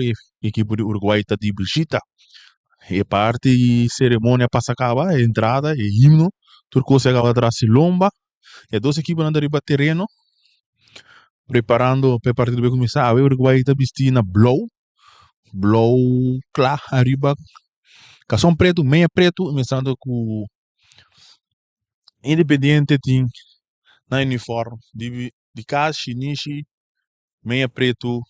E ekipo di Uruguay ta di bishita. E parti ceremonia pasa caba, e entrada, e himno, tur cos a caba tras di lomba. E dos ekiponan ta riba tereno preparando pa e partido bay cuminsa. Awe Uruguay ta bisti na blou, blou cla ariba, cason preto, meya preto, mientras cu Independiente tin nan uniform di cas, shinishi, meya preto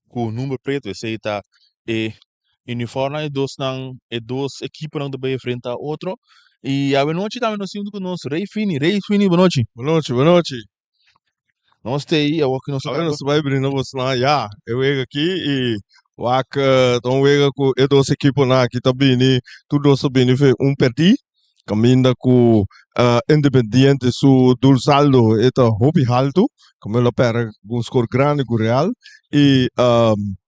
ku number pretu. Esei ta e uniformnan e dosnan e dos ekiponan ta bai enfrenta otro. I awenochi tambe nos tin ku nos Rey Fini. Rey Fini, bonochi. Bonochi, bonochi. Nos ta ei awor ku nos Awe nos ta bai brinda bosnan ya e wega aki i wak ta un wega ku e dos ekiponan aki ta bini tur dos ta bini fe un pèrdí. Kaminda ku Independiente su doel saldo e ta hopi haltu, como el a pèrdè ku un skor grandi ku Real. I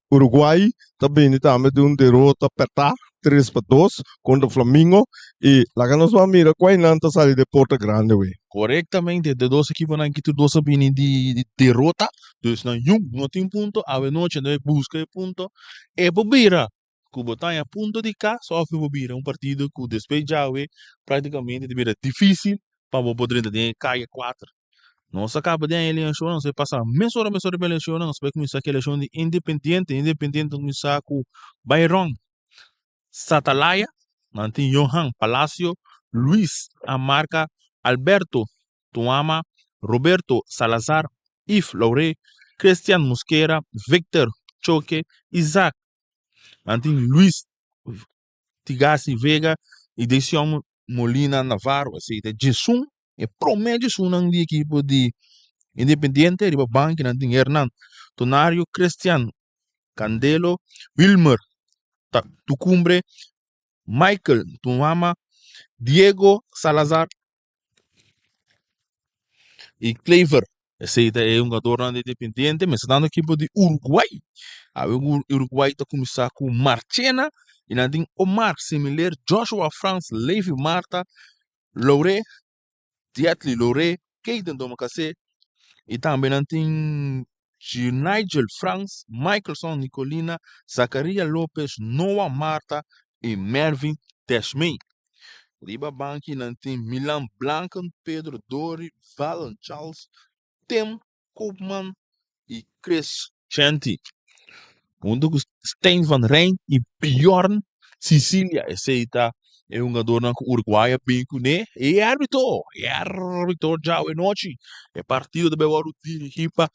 Uruguay ta bini tambe di un derota pèrtá 3-2 kontra Flamingo. I laga nos ban mira kua nan ta sali den porta grandi awe. Korektamente, de dos ekiponan aki tur dos a bini di derota, dus nan yun no tin punto, awe nochi nan debe buska e punto. E por bira ku bo ta haña punto di kas òf bo bira un partido ku despues djawe práktikamente ta bira difísil pa bo por drenta den e kaya kuater. Nos a kaba den e elenshonnan, nos a pasa mesora mesora riba e elenshonnan, nos bai kuminsá ku e elenshon di Independiente. Independiente ta kuminsá ku Byron Satalaya, nan tin Johan Palacio, Luis Amarca, Alberto Tuama, Roberto Salazar, Yves Lauré, Christian Mosquera, Victor Choque, Isaac Nan tin Luis Tigasi Vega y Desion Molina Navarro. Esey ta djesun, e prome djesunnan di ekipo di Independiente. Riba banki nan tin Hernan Tonario, Christian Candelo, Wilmer Tucumbre, Michael Tuama, Diego Salazar y Claver. Esey ta e hungadornan di Independiente. Mester dando ekipo di Uruguay. Awe Uruguay ta cuminsa cu Marchena y nan tin Omar Similer, Joshua Frans, Levi Marta, Lore, Dietly Lore, Keiden Domacassé y tambe nan tin Nigel Frans, Michaelson Nicolina, Zacaria Lopez, Noah Marta y Mervin Desmay. Riba banki nan tin Milan Blanken, Pedro Dori, Valen Charles, Tim Koopman y Chris Chanty. Hunto cu Stijn van Rijn y Bjorn Sicilia. Esey ta e hungadornan cu Uruguay a bin cune. E arbitro, e arbitro djawe nochi. E partido ta bay wordo dirigi pa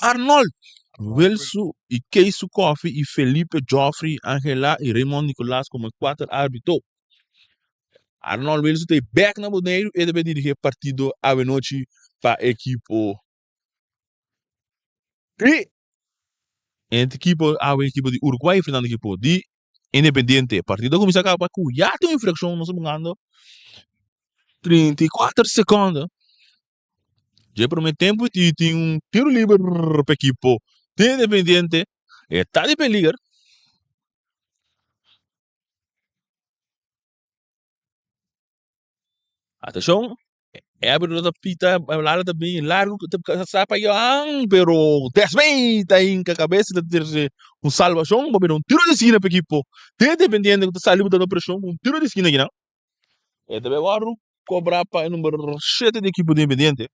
Arnold Wilsu y Keisu Coffie y Felipe Joffrey Angela y Raymond Nicolas como e cuater arbitro. Arnold Wilsu ta bek na Boneiru e ta bay dirigi e partido awe nochi pa ekipo di ekipo awe ekipo di Uruguay enfrentando ekipo di Independiente. Partido a cuminsa caba cu ya tin un infraccion nos ta bungando 34 secondo. Dje prome tempu i tin un tiro liber pa ekipo di Independiente. E ta di peliger. Atenshon, e arbitro ta pita, Lala ta bin largu, ta sa pa Johan, pero Desmay ta hinka kabes i ta trese un salbashon pa bira un tiro di skina pa ekipo di Independiente ku ta sali ku ta preshon ku un tiro di skina akinan. E ta bai wòrdu kobrá pa e number shete di ekipo di Independiente.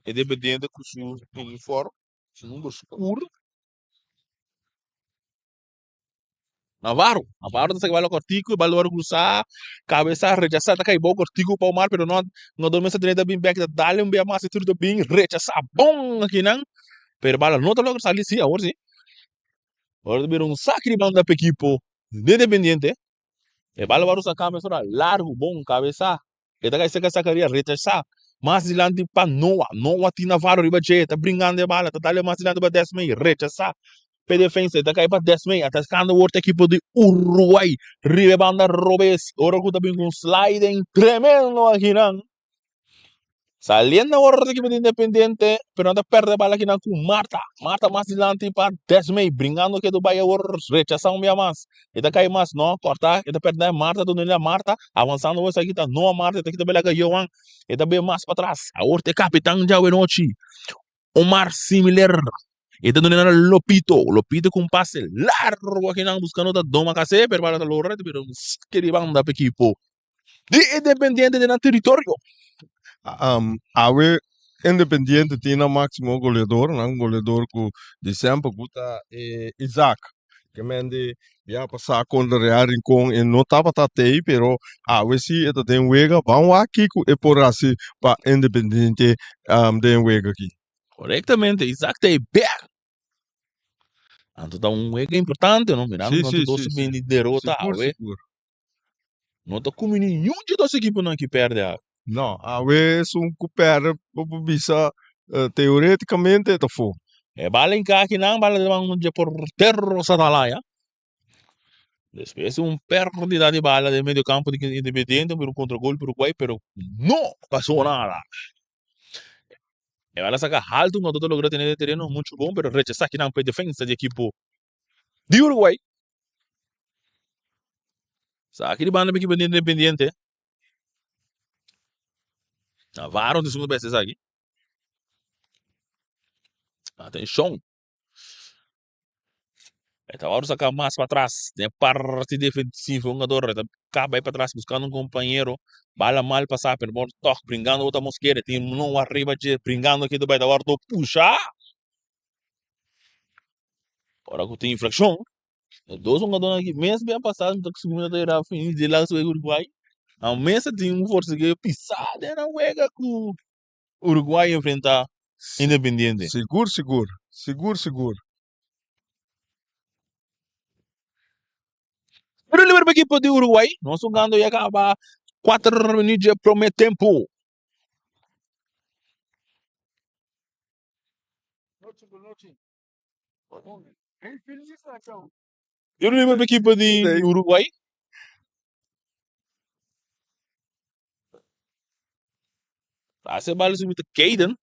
Independiente ku su uniform, su number skur. Navarro, Navarro ta saki bala kortiku, e bala wòrdu krusá, kabesa rechasá, ta kai bou kortiku pa Omar, pero no no dor mester drenta bin bèk, ta dal un bia mas, e tiro ta bin rechasá bon akinan, pero e bala no ta logra sali, sí, awor sí. Awor ta bira un saki di banda pa ekipo di Independiente. E bala wòrdu saká mesora largu, bon kabesa, e ta kai serka Zakaria, rechasá mas dilanti pa Noa, Noa tin Navarro riba dje, ta bringando e bala, ta dal mas dilanti pa Desmey, rechasá pa e defensa, e ta kai pa Desmey, atascando awor ta ekipo di Uruguay riba e banda robes, ora ku ta bin ku un sliding tremendo akinan. Saliendo awor di ekipo di Independiente, pero nan ta perde bala akinan ku Marta. Marta mas dilanti pa Desmey, bringando ke Dubai awor rechasa un bia mas. E ta kai mas, no, korta, e ta perde Marta dunde Marta, avansando awor esaki ta Noah Marta, e ta kita bela ka Johan, e ta bin mas patras. Awor ta e kapitan djawe nochi. Omar Similer. E ta duna na Lopito. Lopito ku un pase largo akinan buskando ta Doma Kase, pero bala ta logra ta bira un ske di banda pa ekipo di Independiente den nan teritorio. Awe Independiente tin nan maximo goleador, nan goleador ku di semper ku ta e Isaac. Ke men di bia pasá kontra Real Rincon e no tabata tei, pero awe si e ta den wega. Ban wak kiko e por hasi pa Independiente den wega aki. Korektamente, Isaac ta e bek. Anto ta un wega importante, no? Mirando Sí, ku sí, nan dos sí, bin sí. di derota Sigur, awe. sigur. No ta kumi niun dje dos ekiponan ki pèrdè awe. No, awe esun ku pèrdè bo por bisa teoreticamente e ta fo. E bala hinká akinan, bala ta ban dje portero Satalaya. Despues un pèrdida di bala den medio kampo di Independiente, un kontragolpe Uruguay, pero no pasó nada. E bala saka haltu, no ta logra tene den tereno muchu bon, pero rechasá akinan pa e defensa di ekipo di Uruguay. Saki di banda pa ekipo di Independiente. Navarro ta segundo bes esaki. Atenshon. E ta wòrdu saká mas patras den parti defensivo. Un hungador ta kaba bai patras buskando un kompañero. Bala mal pasá pero por tòg bringando ku ta Mosquera. Tin un ariba dje bringando aki ta bai ta wòrdu pusha. Ora ku tin infrakshon e dos hungadornan aki mes bien pasá mi ta sigur mi ta yera fini di laga wega Uruguay. Nan mes a tin un forsegeo pisá den nan wega ku Uruguay enfrenta Independiente. Sigur sigur, sigur sigur. Tiro liber pa ekipo di Uruguay. Nos hungando ya kaba 4 minuut dje prome tempo. Tiro liber pa ekipo di Uruguay. Pase bal subi ta Kaden.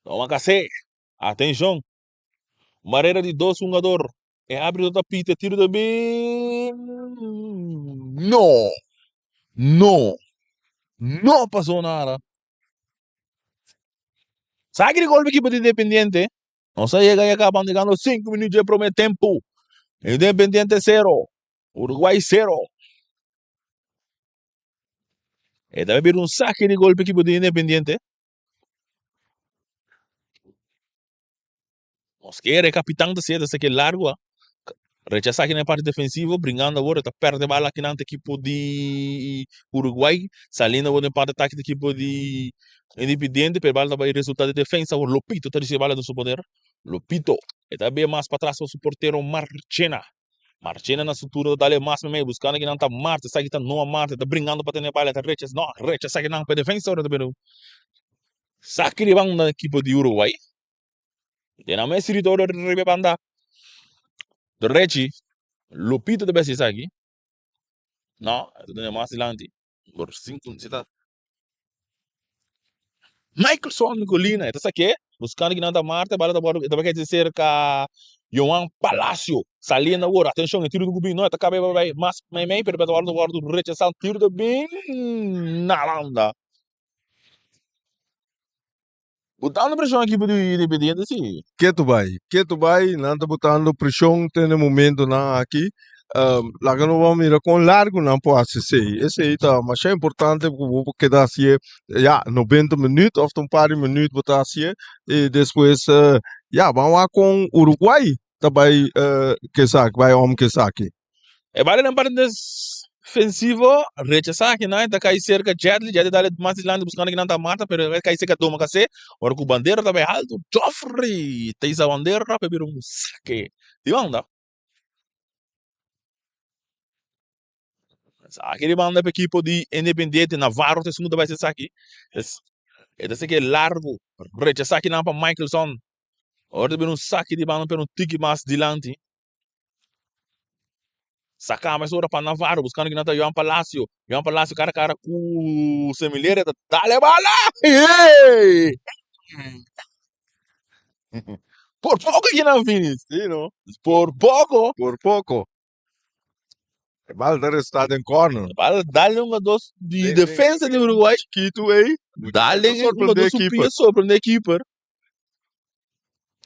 Toma Kase. Atenshon. Barera di dos hungador. E arbitro ta pita e tiro ta bin. No! No! No pasó nada. Saki di golpe ekipo di Independiente. Nos a yega ya caba llegando 5 minutos dje prome tempo. Independiente 0, Uruguay 0. E ta bira un saque di golpe equipo di Independiente. Mosquera, e capitán ta seta saque largo. Ah. Rechazá aki na e parti defensivo, bringando awor, e ta perde bala aki nan ekipo di Uruguay, saliendo awor den parti atake di ekipo di Independiente, pero e bala ta bai resulta di defensa awor, Lopito ta ricibi bala den su poder, Lopito, e ta bia mas patras pa su portero Marchena, Marchena na su turno ta dale mas memey, buscando aki nan ta Marte, esaki ta Noah Marte, ta bringando pa tene bala, e ta rechazá, no, rechazá aki nan pa e defensa awor, ta bira saki di banda ekipo di Uruguay. Den nan mes territorio riba e banda derechi, Lupito ta besi esaki. No, e ta duna mas dilanti. Por sinku si ta Michelson Nicolina, e ta sak'é, buskando kinan ta Marte, bala ta wòrdu, e ta bai keda serka Johan Palacio, saliendo awor, atenshon, e tiro ta ku bin, no, e ta kaba e bai mas meimei, pero e ta wòrdu wòrdu rechasá, tiro ta bin na banda. Botando preshon ekipo di Independiente si. Ketu bai, ketu bai, nan ta botando preshon te na e momentonan aki. Laga nos ban mira kon largu nan por hasi esei. Esei ta masha importante ku bo por keda hasié ya noventa minüt òf ta un par di minüt bo ta hasié i despues ya ban wak kon Uruguay ta bai kesa bai om kesaki. E bala den parti defensivo rechasá kinan e ta kai serka Jedli, Jedli dale mas dilanti buskando kinan ta mata pero e kai serka Domakase ora ku bandera ta bai alto Geoffrey ta hisa bandera pa e bira un sake di banda. Saki di banda pa ekipo di Independiente Navarro ta esun ku ta bai hasi esaki e ta saki largu rechasá kinan pa Michelson ora ta bira un saki di banda pero un tiki mas dilanti. Sacá mes ora pa Navarro, buscando ki nan ta Joan Palacio. Joan Palacio cara a cara cu Semilera, ta dale bala! Hey! Por poco ki nan fini. Sí, no? Por poco. Por poco. E bal ta resta den corner. E bal dal den un jugador di defensa di Uruguay. Chikitu ey. Dal den un jugador su pia sorprende e keeper.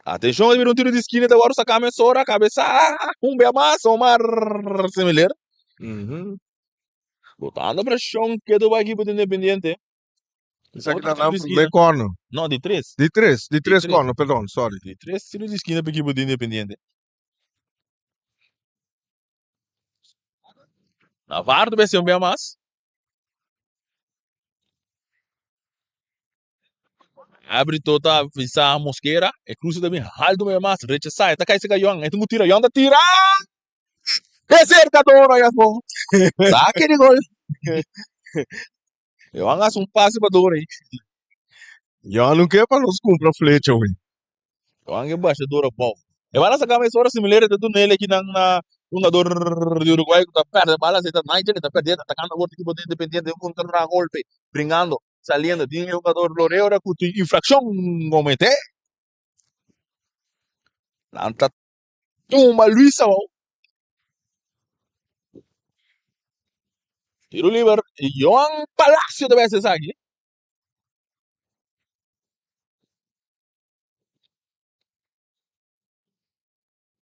Atenshon, e bira un tiro di skina ta wòrdu saká mesora, kabesá un bia mas, Omar Semiler. Botando preshon ketu bai ekipo di Independiente. Esaki ta nan promé corner. No, di tres. Di tres, di tres corner, perdon, sorry. Di tres tiro di skina pa ekipo di Independiente. Navarro ta besi un bia mas. Abrito ta avisa Mosquera. E cruce ta bin halto un bia mas. Rechasa. E ta kai cerca Yohan. E tin cu tira. Yohan ta tira! E cerca Doro ahí afo. Saque di gol. Yohan hace un pase pa Doro ahí. Yohan no ke pa nos cumpra flecha hoy. Yohan ke basha Doro abou. E bala saca mesora Similer e ta duna el aki nan na hungador di Uruguay cu ta perde bala. Así ta Nigel e ta perde. E ta atacando awor equipo di Independiente. Un contra golpe. Bringando. Saliendo. Tin e hungador Loreo ora cu tin infraccion comete. Nan ta Tumba Luis abou. Tiro liber. Johan Palacio ta bes esaki.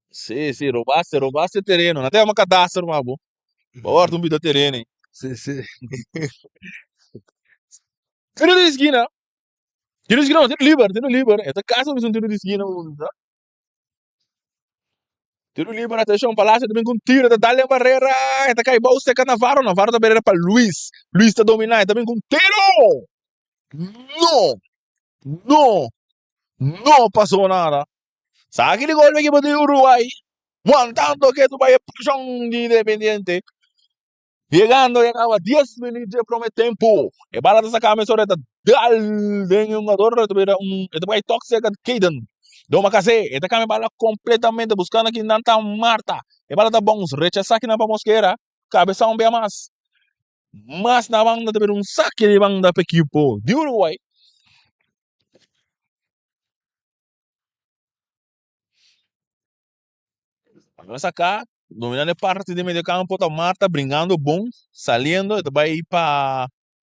Sí, sí, robaste, robaste tereno. Na tema cadastro, ma bo. Bo wordo un bida tereno. Sí, sí. Tiro di esquina. Tiro di esquina, no, tiro liber, tiro liber. Esta casa un tiro di esquina. Tiro liber, atención, Palacio ta bin cu un tiro, ta dal den barrera, e ta cay bou seca Navarro, Navarro ta barrera pa Luis, Luis ta domina, e ta bin cu un tiro! No! No! No pasó nada. Saki di gol equipo di Uruguay, wantando ketu bay e presion di Independiente. Yegando ya caba 10 minuut dje prome tempo. E bala ta saca mesora e ta dal den e hungador e ta bira un e ta bay tok cerca di Kayden. Doma Kase e ta cambia bala completamente buscando aki nan ta Marta. E bala ta bounce rechasa aki nan pa Mosquera. Cabeza un bia mas. Mas na banda ta bira un saque di banda pa equipo di Uruguay. Nos acá, dominando e parte di medio campo ta Marta bringando bon, saliendo, e ta bai pa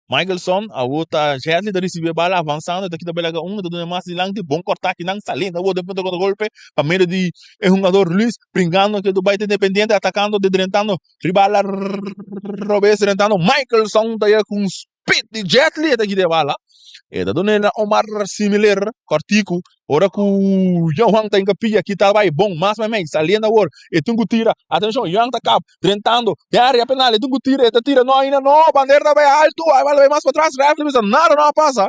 Michelson, awor ta Jesley ta ricibi e bala avanzando, e ta kita bela un, e ta duna mas dilanti, bon corta akinan, saliendo awor den punto contra golpe pa medio di e hungador Luis, bringando ke bai ta Independiente, atacando, drentando riba la robes, drentando Michelson ta yega cu un Pit di Jetley e ta kita e bala. E ta duna na Omar Similer kòrtiku. Ora ku Johan ta hinka pia kita bai bon mas meimei saliendo awor e tin ku tira. Atenshon Johan ta kap drentando den area penal e tin ku tira e ta tira no ainda no bandera ta bai altu e bala bai mas patras refri bisa nada no a pasa.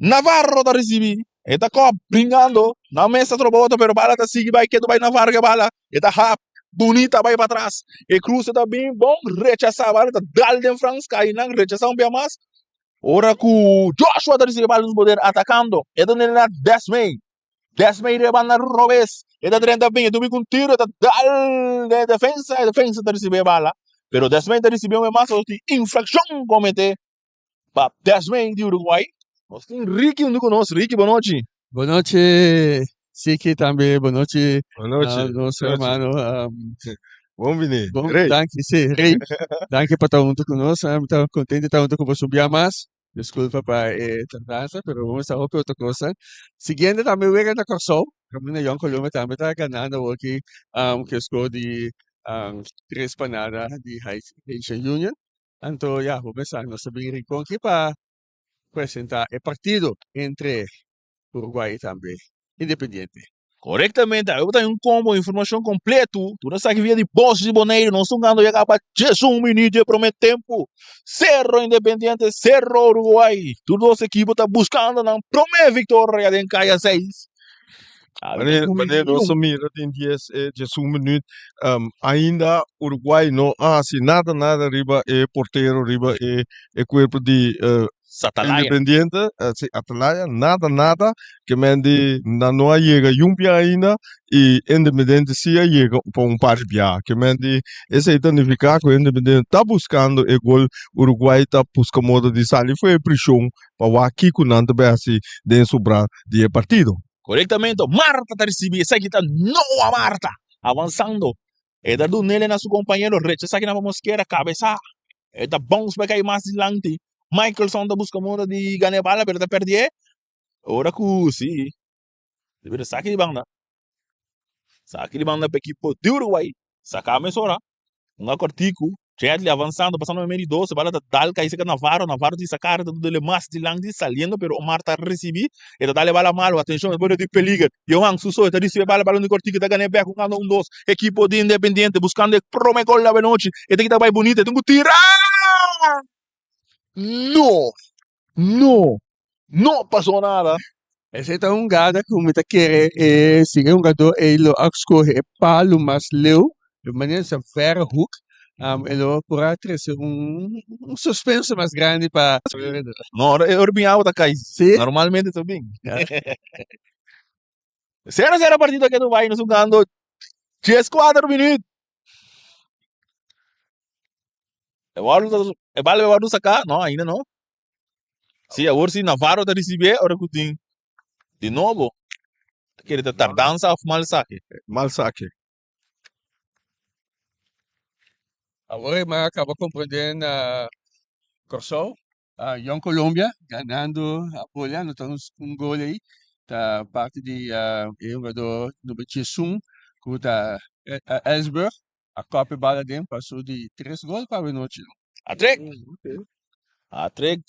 Navarro ta risibi e ta kòp bringando nan mes ta troba otro pero bala ta sigui bai ketu bai Navarro ke bala. E ta hap bunita bai patras. E cruce ta bin bon rechasa. Bala ta dal den Frans kai nan rechasa un bia mas. Ora ku Joshua ta ricibi bala den su poder atacando. E ta nena Desmay. Desmay riba banda robes. E ta drenta bin. E ta bin ku un tiro. E ta dal den defensa. E defensa ta ricibi e bala. Pero Desmay ta ricibi un bia mas. Nos tin infraccion comete pa Desmay di Uruguay. Nos tin Ricky hunto ku nos. Ricky, bonochi. Bonochi Siki tambe bonochi Bonochi. nos hermano Bon bini bon Rey. danki si Rey danki pa ta hunto ku nos mi ta kontento di ta hunto ku boso un bia mas diskulpa pa e tardansa pero bo mester hopi otro kosa siguiente tambe wega na Kòrsou kaminda Jong Colombia tambe ta ganando awoki ku e score di tres pa nada di Haitian Union anto ya bo mester sa nos ta bin Rincon aki pa presenta e partido entre Uruguay y tambe Independiente. Korektamente, awe bo ta un kombo informashon kompletu. Tur esaki via di Bos di Boneiru. Nos ta hungando ya kaba 11 minüt di e promé tempu. Cerro Independiente, Cerro Uruguay. Tur dos ekipo ta buskando nan promé viktoria den Kaya 6. Wanneer, wanneer nos a mira den dies e diesun minuut, um, ainda Uruguay no a hasi nada nada riba e portero, riba e, e cuerpo di eh, Satalaya. Independiente, eh, sí, Atalaya, nada nada, ke men di nan no a yega yun bia ainda y Independiente sí a yega pa un par di bia. Ke men di esei ta nifiká ku Independiente ta buskando e gol, Uruguay ta buska modo di sali for e prishon pa wak kiko nan ta bai hasi den sobra di e partido. Korektamente, Marta ta risibí esaki ta Noa Marta avansando. E ta dunele na su compañero, rechaza aki na pa Mosquera, cabeza. E ta bounce bai cay mas dilanti. Michelson ta busca moda di gana e bala, pero ta perdie. Ora cu si, debe ta saki di banda. Saki di banda pa ekipo di Uruguay. Saka mesora. Un a cortico. Chedley avanzando, pasando meimei di dos. E bala ta dal cay cerca Navarro. Navarro tin saca, ta dudele mas dilanti, saliendo, pero Omar ta ricibi. E ta dal e bala malo. Atencion, e por di peliger. Johan Suso, e ta ricibi e bala, balon di cortico, e ta gana e bek. Hungando un dos. Ekipo di Independiente buscando e prome gol di awenochi. E ta kita bay bunita. E tin cu tira! No! No! No pasó nada. Esei ta un gada ku mi ta kere e si e hungadó ei lo a skohe e palu mas leu, di manera sa verre hoek, e lo por a trese un un suspenso mas grandi pa. No, ora e ora bin awa ta kai. Sí. Normalmente ta bin. Sero sero partido ke Dubai nos hungando 14 minuut. E bal e bal a wòrdu saká? No, ainda no. Sí, awor si Navarro ta ricibié ora cu tin di nobo. Ta kere ta tardanza of mal sake? Mal sake. Awor e man a caba comprende na Corsou, Jong Colombia ganando a bola, anota un gol ey, ta parti di e hungador number 11 cu ta Ellsberg. A kòp e bala den pa su di tres gol pa awenochi. Atrek! Atrek!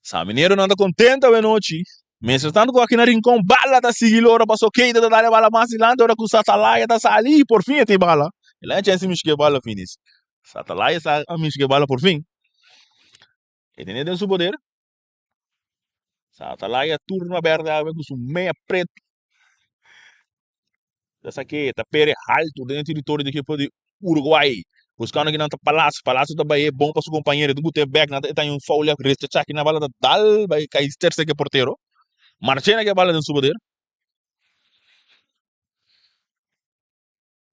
Samineronan ta contento awenochi. Mientras tanto cu aki na Rincon bala ta sigui lora paso Keita ta dal e bala mas dilanti ora cu Satalaya ta sali y por fin e tin bala. El a chens di mishki e bala finis. Satalaya sa a mishki e bala por fin. E tene den su poder. Satalaya turno berde awe cu su meya preto. Ta sa ke ta pere haltu den e teritorio di ekipo di Uruguay. Buskando kinan ta Palacio. Palacio ta bai e bon pa su kompañero. Ta gut'e bek nan ta e ta un foul ya rechachá kinan bala ta dal bai kai terse ke portero. Marchena ke bala den su poder.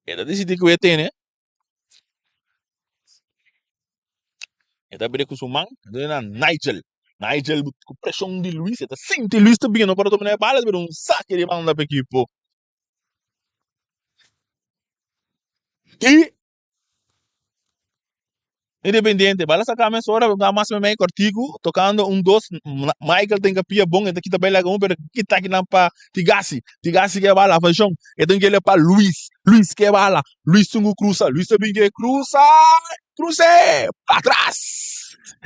E ta disidí ku e tene. E ta bira ku su man, e ta duna Nigel. Nigel ku preshon di Luis, e ta sinti Luis ta bini, no por a domina e bala, e ta bira un sake di banda pa ekipo di Independiente. Bala saka mesora, un mas meimei kòrtiku, tokando un dos, Michael tin kapia bon, e ta kita bai laga un, pero kita kinan pa Tigasi. Tigasi ke bala, atenshon, e tin kele pa Luis. Luis ke bala, Luis tin ku krusa, Luis ta bin ke krusa, krus'é patras.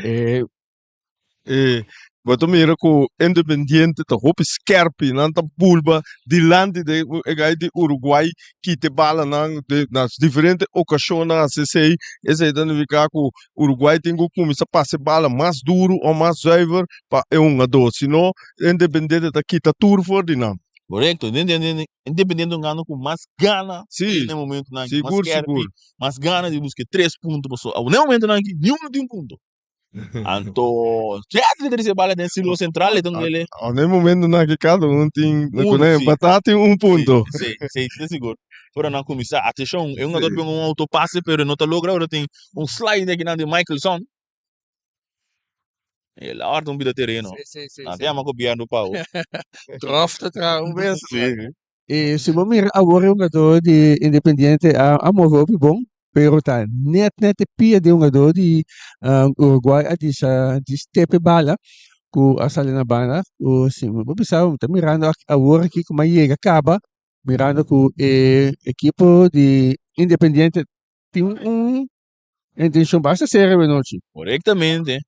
E E bo ta mira ku Independiente ta hopi skerpi, nan ta bulba dilanti de e gai di Uruguay kita e balanan de na diferente okashonnan hasi esei, esei ta nifiká ku Uruguay tin ku kuminsá pasa e bala mas duru o mas zuiver pa e hungadó, si no Independiente ta kita tur for di nan. Korekto, Independiente un gana ku mas gana Sí, na e momentunan aki, mas sigur skerpi, sigur. mas gana di buska e tres punto pasobra na e momentunan aki niun no tin punto. Anto, Chesley ta ricibi bala den silo central, e ta un ele. A ne momento na que cada un tin, Un, con sí. empatá tin un punto. Sí, sí, sí, sigur. Ora nan cuminsa, atencion, e hungador bin un autopase, pero no ta logra, ora tin un slide aki nan di Michelson. El a horta un bida tereno. Sí, sí, sí, Nan sí. ta yama gobierno pa ho. Trof ta traha un bes. Sí. E si bo mira awor e hungador di Independiente a a move hopi bon, pero ta net net e pia di hungador di Uruguay a disa di step e bala ku a sali na banda ku si bo bisa bo ta mirando awor aki kuma a yega kaba mirando ku e ekipo di Independiente tin un intencion basta serio anochi. Korektamente.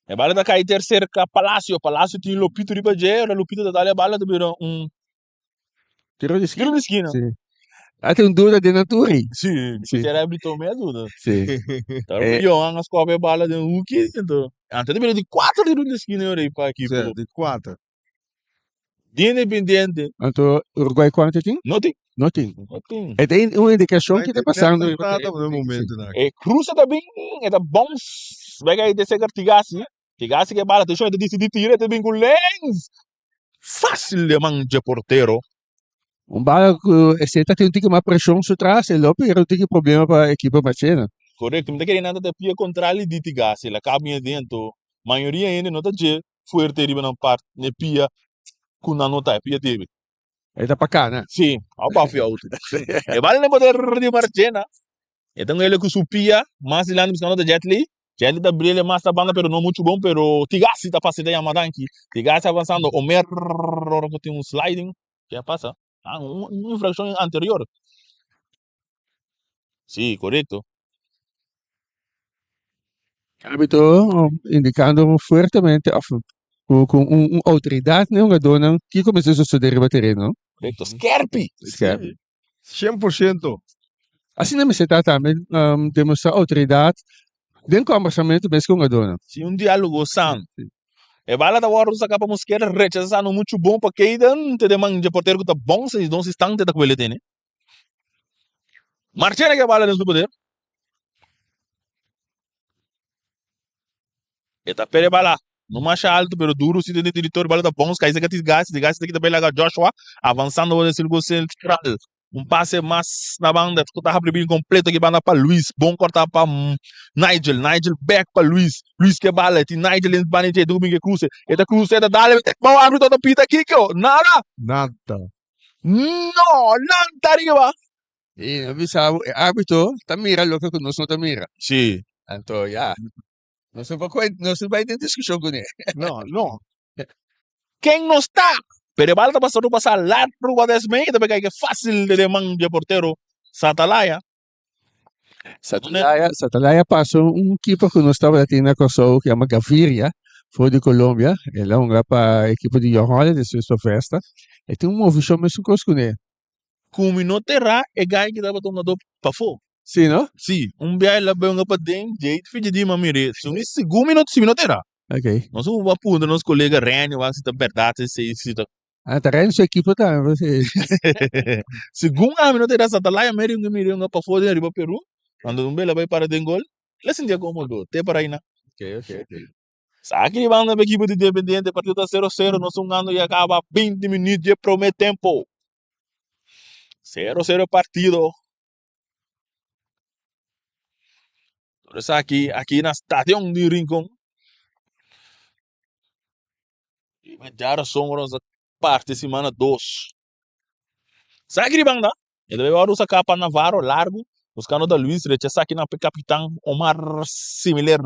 E bala ta kai ter serka Palacio. Palacio tin Lopito riba dje. Ora Lopito ta dal e bala ta bira un Tiro di tiro skina. di skina. Sí. A tin un duda den nan tur ei. Sí, Sí. será Brito me a duda. Sí. Ora Eh. Johan a skope e bala den hoeki. Anto, anto ta bira di kuater tiro di skina ora ei pa Sí, ekipo di kuater. di Independiente. Anto Uruguay kuantu tin? No tin. No tin. No tin. E ta un indikashon ki ta pasando Net riba ta tereno. na e momentonan. E cruza ta bin, e ta bounce bai kai te seker Tigasi. Tigasi ke bala, atenshon, e ta disidi tira, e ta bin ku lens. Fácil de man dje portero. Un bala ku esei ta tin un tiki mas preshon su tras, e lo bira un tiki problema pa ekipo Marchena. Korekto, mi ta kere nan ta ta pia kontrali di Tigasi, el a kaba bin adentro. Mayoria hende no ta dje fuerte riba nan part, n'e pia ku nan no ta, e pia debe. E ta pa cana. Si, a pa auto. E bala den poder di Marchena. E ta un ele cu su pia mas dilanti buscando ta Jet Li. Jet Li ta brille mas ta banda pero no mucho bon pero Tigasi ta pasa e ta yama danki. Tigasi avanzando Omer ora cu tin un sliding. Ke a pasa? Ah, un infraccion anterior. Si, corecto. Arbitro indicando fuertemente of cu cu un un autoridad n'e hungadornan kico mester sosode riba tereno. Corecto, skerpi. Skerpi. 100%. Asina mester ta tambe demostra autoridad den combersamento mes cu hungadornan. Si, un dialogo sano. E bala ta wòrdu saká pa Mosquera, rechasá no muchu bon pa Keyden, te den man dje portero ku ta bon si nos instante ta ku el e tene. Marchena ke bala den su poder. E ta perde bala. No masha alto, pero duro si den territorio. Bala ta bon, kai saka Tigasi, Tigasi ta kita bai laga Joshua, avansando den sirkulo sentral. Un pase mas na banda ku ta habri bin kompleto ki banda pa Luis. Bon kortá pa Nigel. Nigel bek pa Luis. Luis ke bala. Tin Nigel den banda dje. Dubin ke kruse. E ta kruse, e ta dale. Bon arbitro ta pita kiko. Nada. Nada. No, nan ta riba. I no bisa bo e arbitro ta mira loke ku nos no ta mira. Si. Anto ya. Nos no por kue, nos no bai den diskushon kuné. No, no. Ken nos ta? Pero e bala ta pasa pasa largo pa desmei ta kai ke fácil de den man dje portero Satalaya. Satalaya, Satalaya pasa un ekipo ku nos tabata tin na Kòrsou ku yama Gaviria for di Colombia. El a hunga pa ekipo di Jong Holland despues pa Vesta. E tin un movishon mesun kos kuné. Ku mi no tera e gai ki tabata hungadó pafó. Sí, no? Sí, un bia el a bai hunga paden, djei fidji di mi a mir'é. Segun mi no, si mi no tera. Ok. Nos a puntra nos kolega Renny wak si ta bèrdat esei, si ta. Ah, ta Renny su ekipo tambe. Sí. Segun ami no tera Satalaya meri hunga miri hunga pafó den riba Peru. Cuando un bel a bai para den gol, el a sintié kómodo, te para einan. Ok, ok, ok. Sa aki di banda pa ekipo di Independiente, partido ta sero sero, nos hungando ya kaba 20 minuut dje prome tempo. Sero sero partido. Tur esaki aki na stadion di Rincon. Riba djarason ora nos a parti simana dos. Saki di banda, e ta beba usa capa Navarro largo, buscando ta Luis rechaza aki na pe capitan Omar Similer.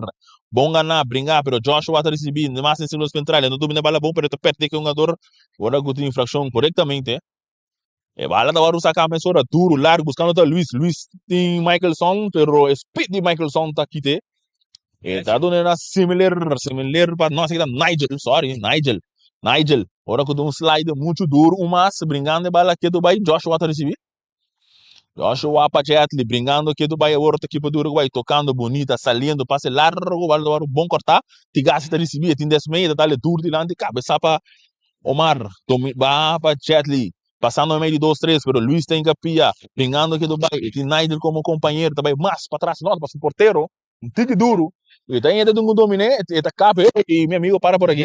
Bon gana, bringa, pero Joshua ta ricibi, mas den círculo central, e no domina bala bon, pero e ta perde cu e hungador ora cu tin infraccion corectamente. E bala ta wòrdu saká mesora duru, largu, buskando ta Luis. Luis tin Michelson, pero e speed di Michelson ta kite. E ta duna na Similer, Similer pa, no, esaki ta Nigel, sorry, Nigel, Nigel. Ora ku ta un slide muchu duru, un mas, bringando e bala ketu bai, Joshua ta risibí. Joshua pa Jetli, bringando ketu bai, awor ta kipa duru ku bai, tokando bunita, saliendo, pase largu, bala ta wòrdu bon kòrtá. Tigasi ta risibí, e tin des media, ta dale duru dilanti, kabesá pa Omar domi ba pa Jetli, pasando mei di dos tres, pero Luis ta hincapia, bringando ke bai, e tin Nigel como compañero, ta bai mas patras, no, ta pa su portero, un tiki duro, e ta yenta dun domine, e ta kape, ey mi amigo para por aki,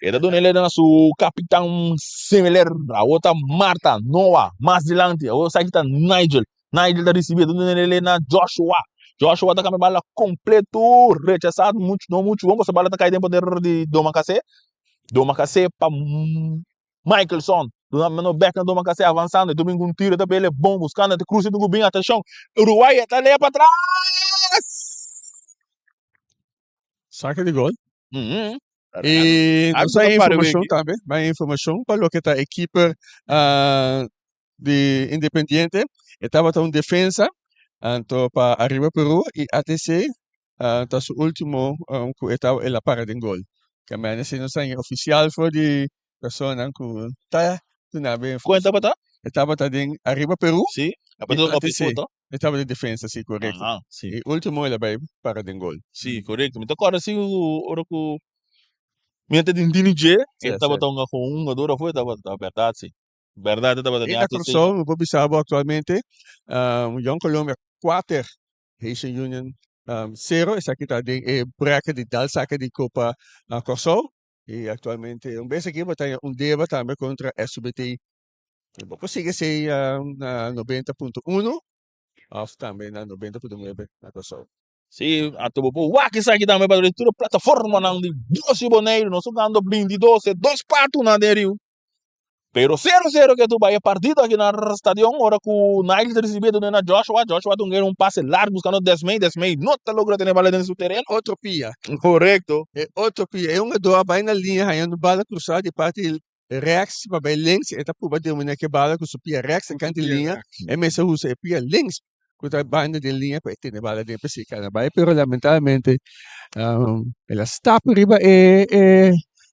e ta duna na su capitan Similer, awo ta Marta, Noah, mas dilanti, awo esaki ta Nigel, Nigel ta ricibi, e ta duna na Joshua, Joshua ta cambia bala completo, rechasado, mucho, no mucho bon, pasobra bala ta cay den poder di Domacassé, Domacassé pa Michelson. Duna mano bek na Domacassé avansando. E domingo un tiro ta bele bon buscando te cruce dungu bin atencion. Uruguay e ta lea pa tras. Saque di gol. Mm -hmm. E nos hay informacion tambe, hay informacion pa loke ta e keeper uh, di Independiente. E tabata un defensa, anto pa Arriba Peru y ATC uh, ta su ultimo um, ku e ta el a para den gol. Ke mene si nos haña oficial for di personanan ku ta duna be Ku e tabata? E tabata den Arriba Peru Sí, y ATC. E tabata den defensa, sí, korekto. Aha, sí. E ultimo el a bai para den gol. Sí, korekto. Mi ta kòrda sí ora ku mi a ta den Dini Dje, e tabata un hungador afó, e tabata, bèrdat sí. Berdad e tabata E den na ATC. Kòrsou mi por bisa bo aktualmente Jong Colombia kuater, Haitian Union sero. Esaki ta den e bracket di dal saka di Kopa Kòrsou. I aktualmente un bes aki bo ta un deba tambe kontra SUBT. I bo por sigui esei na 90.1 òf tambe na 90.9 na Kòrsou. Sí, anto bo por wak esaki tambe pa tur e plataformanan di Bos i Boneiru. Nos a gando 22, e dos patunan den riu. Pero sero sero ke tu bai e partido aki na stadion ora ku Niles ta risibi e duna na Joshua. Joshua ta un pase largo buscando Desmey. Desmey no ta logra tene bala den su tereno. Otro pia. Correcto. E otro pia. E hungador a bai na liña hañando bala cruzá di parti rechts pa bai links. E ta pruba domina ke bala ku su pia rechts den kant di liña. E mester usa e pia links ku ta banda den liña pa e tene bala den p'esei kana bai. Pero lamentablemente el a stap riba e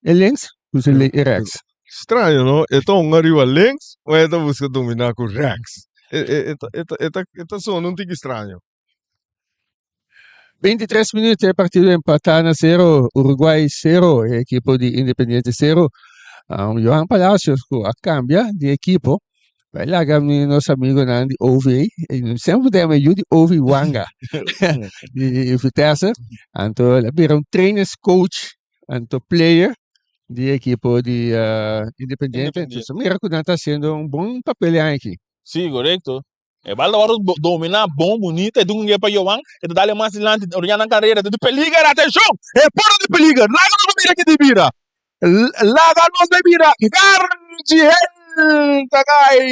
e links ku su e rechts. Straño no, e ta hunga riba links o e ta buska domina ku rechts. E e e ta e ta e ta e ta sona un tiki straño. 23 minuut e partido empatá na sero, Uruguay sero, e ekipo di Independiente sero. Um, Johan Palacios ku a kambia di ekipo, bai laga mi nos amigonan di OV, e semper ta yama yu di OV Wanga di Vitesse. Anto el a bira un trainers coach, anto player di ekipo di uh, Independiente. Independiente. Entonces mira ku nan ta haciendo un bon papel aki. Sí, correcto. E bal ta wòrdu dominá bon bunita, e dun pa Johan, e ta dale mas dilanti, oriñá nan karera, ta di peliger, atenshon! E porta di peliger, laga nos bai bira ki di bira, laga nos bai bira, Gargihel ta kai!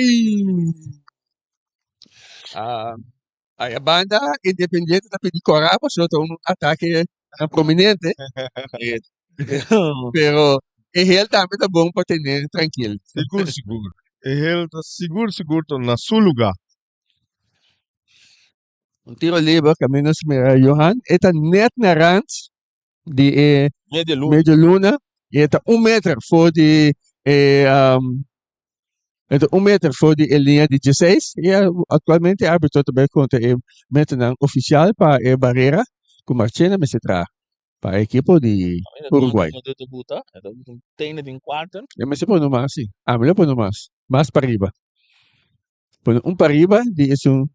Aya banda Independiente ta pidi kòrá pasobra ta un atake prominente, pero e hel tambe ta bon pa tene trankil. Sigur sigur, e hel ta sigur sigur ta na su lugá. Un tiro liber kaminda nos mira Johan, e ta net na rand di e Media luna. medio luna y e ta un meter for di e e ta un meter for di e linea di dieseis y actualmente e arbitro ta bay conta e meternan oficial pa e barrera cu Marchena mester traha pa e ekipo di Uruguay. E mester pone mas si, ami lo pone mas, mas pariba, pone un pariba di esun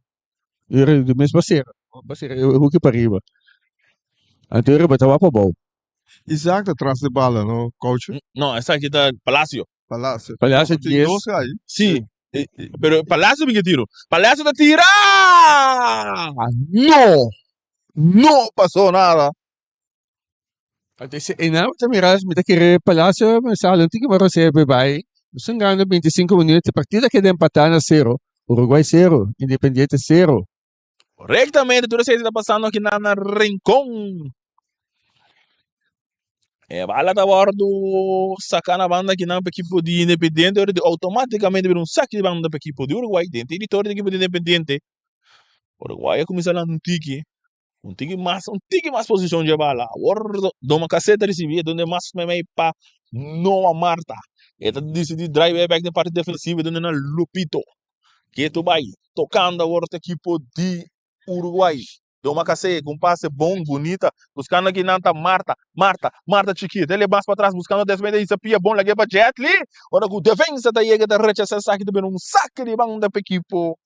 di mes basera, basera e hoeki pariba, anto e riba ta wak pabou. Isaac ta tras di bala no coach? No, esaki ta Palacio. Palacio. Palacio Tin dies. dos ahí. Sí, pero Palacio bin ke tiro. Palacio ta tira! No! No pasó nada. Anto si einan bo ta mira mi ta kere Palacio mi sa lo tin ku rosea pe bai. Nos tin gana 25 minuut e partido a keda empatá na sero. Uruguay sero, Independiente sero. Correctamente, tur esei ta pasando aki na na Rincon. E bala ta wordo saca na banda aki nan pa equipo di Independiente, ora di automaticamente bira un saque di banda pa equipo di Uruguay, den territorio di equipo di Independiente. Uruguay a cuminsa lanta un tiki, un tiki mas, un tiki mas posicion dje bala. Awor Domacassé ta ricibi, e dunde mas meimei pa Noah Marta. E ta dicidi drive back den parti defensivo, e dunde na Lupito. Ketu bai tocando awor ta equipo di Uruguay. Domacassé cu un pase bon, bunita, buscando aki nan ta Marta, Marta, Marta chikito. El e bas patras buscando desmete y Sapia bon lag'e pa Jetli. Ora cu defensa ta yega ta rechaza esaki ta bira un saque di banda pa equipo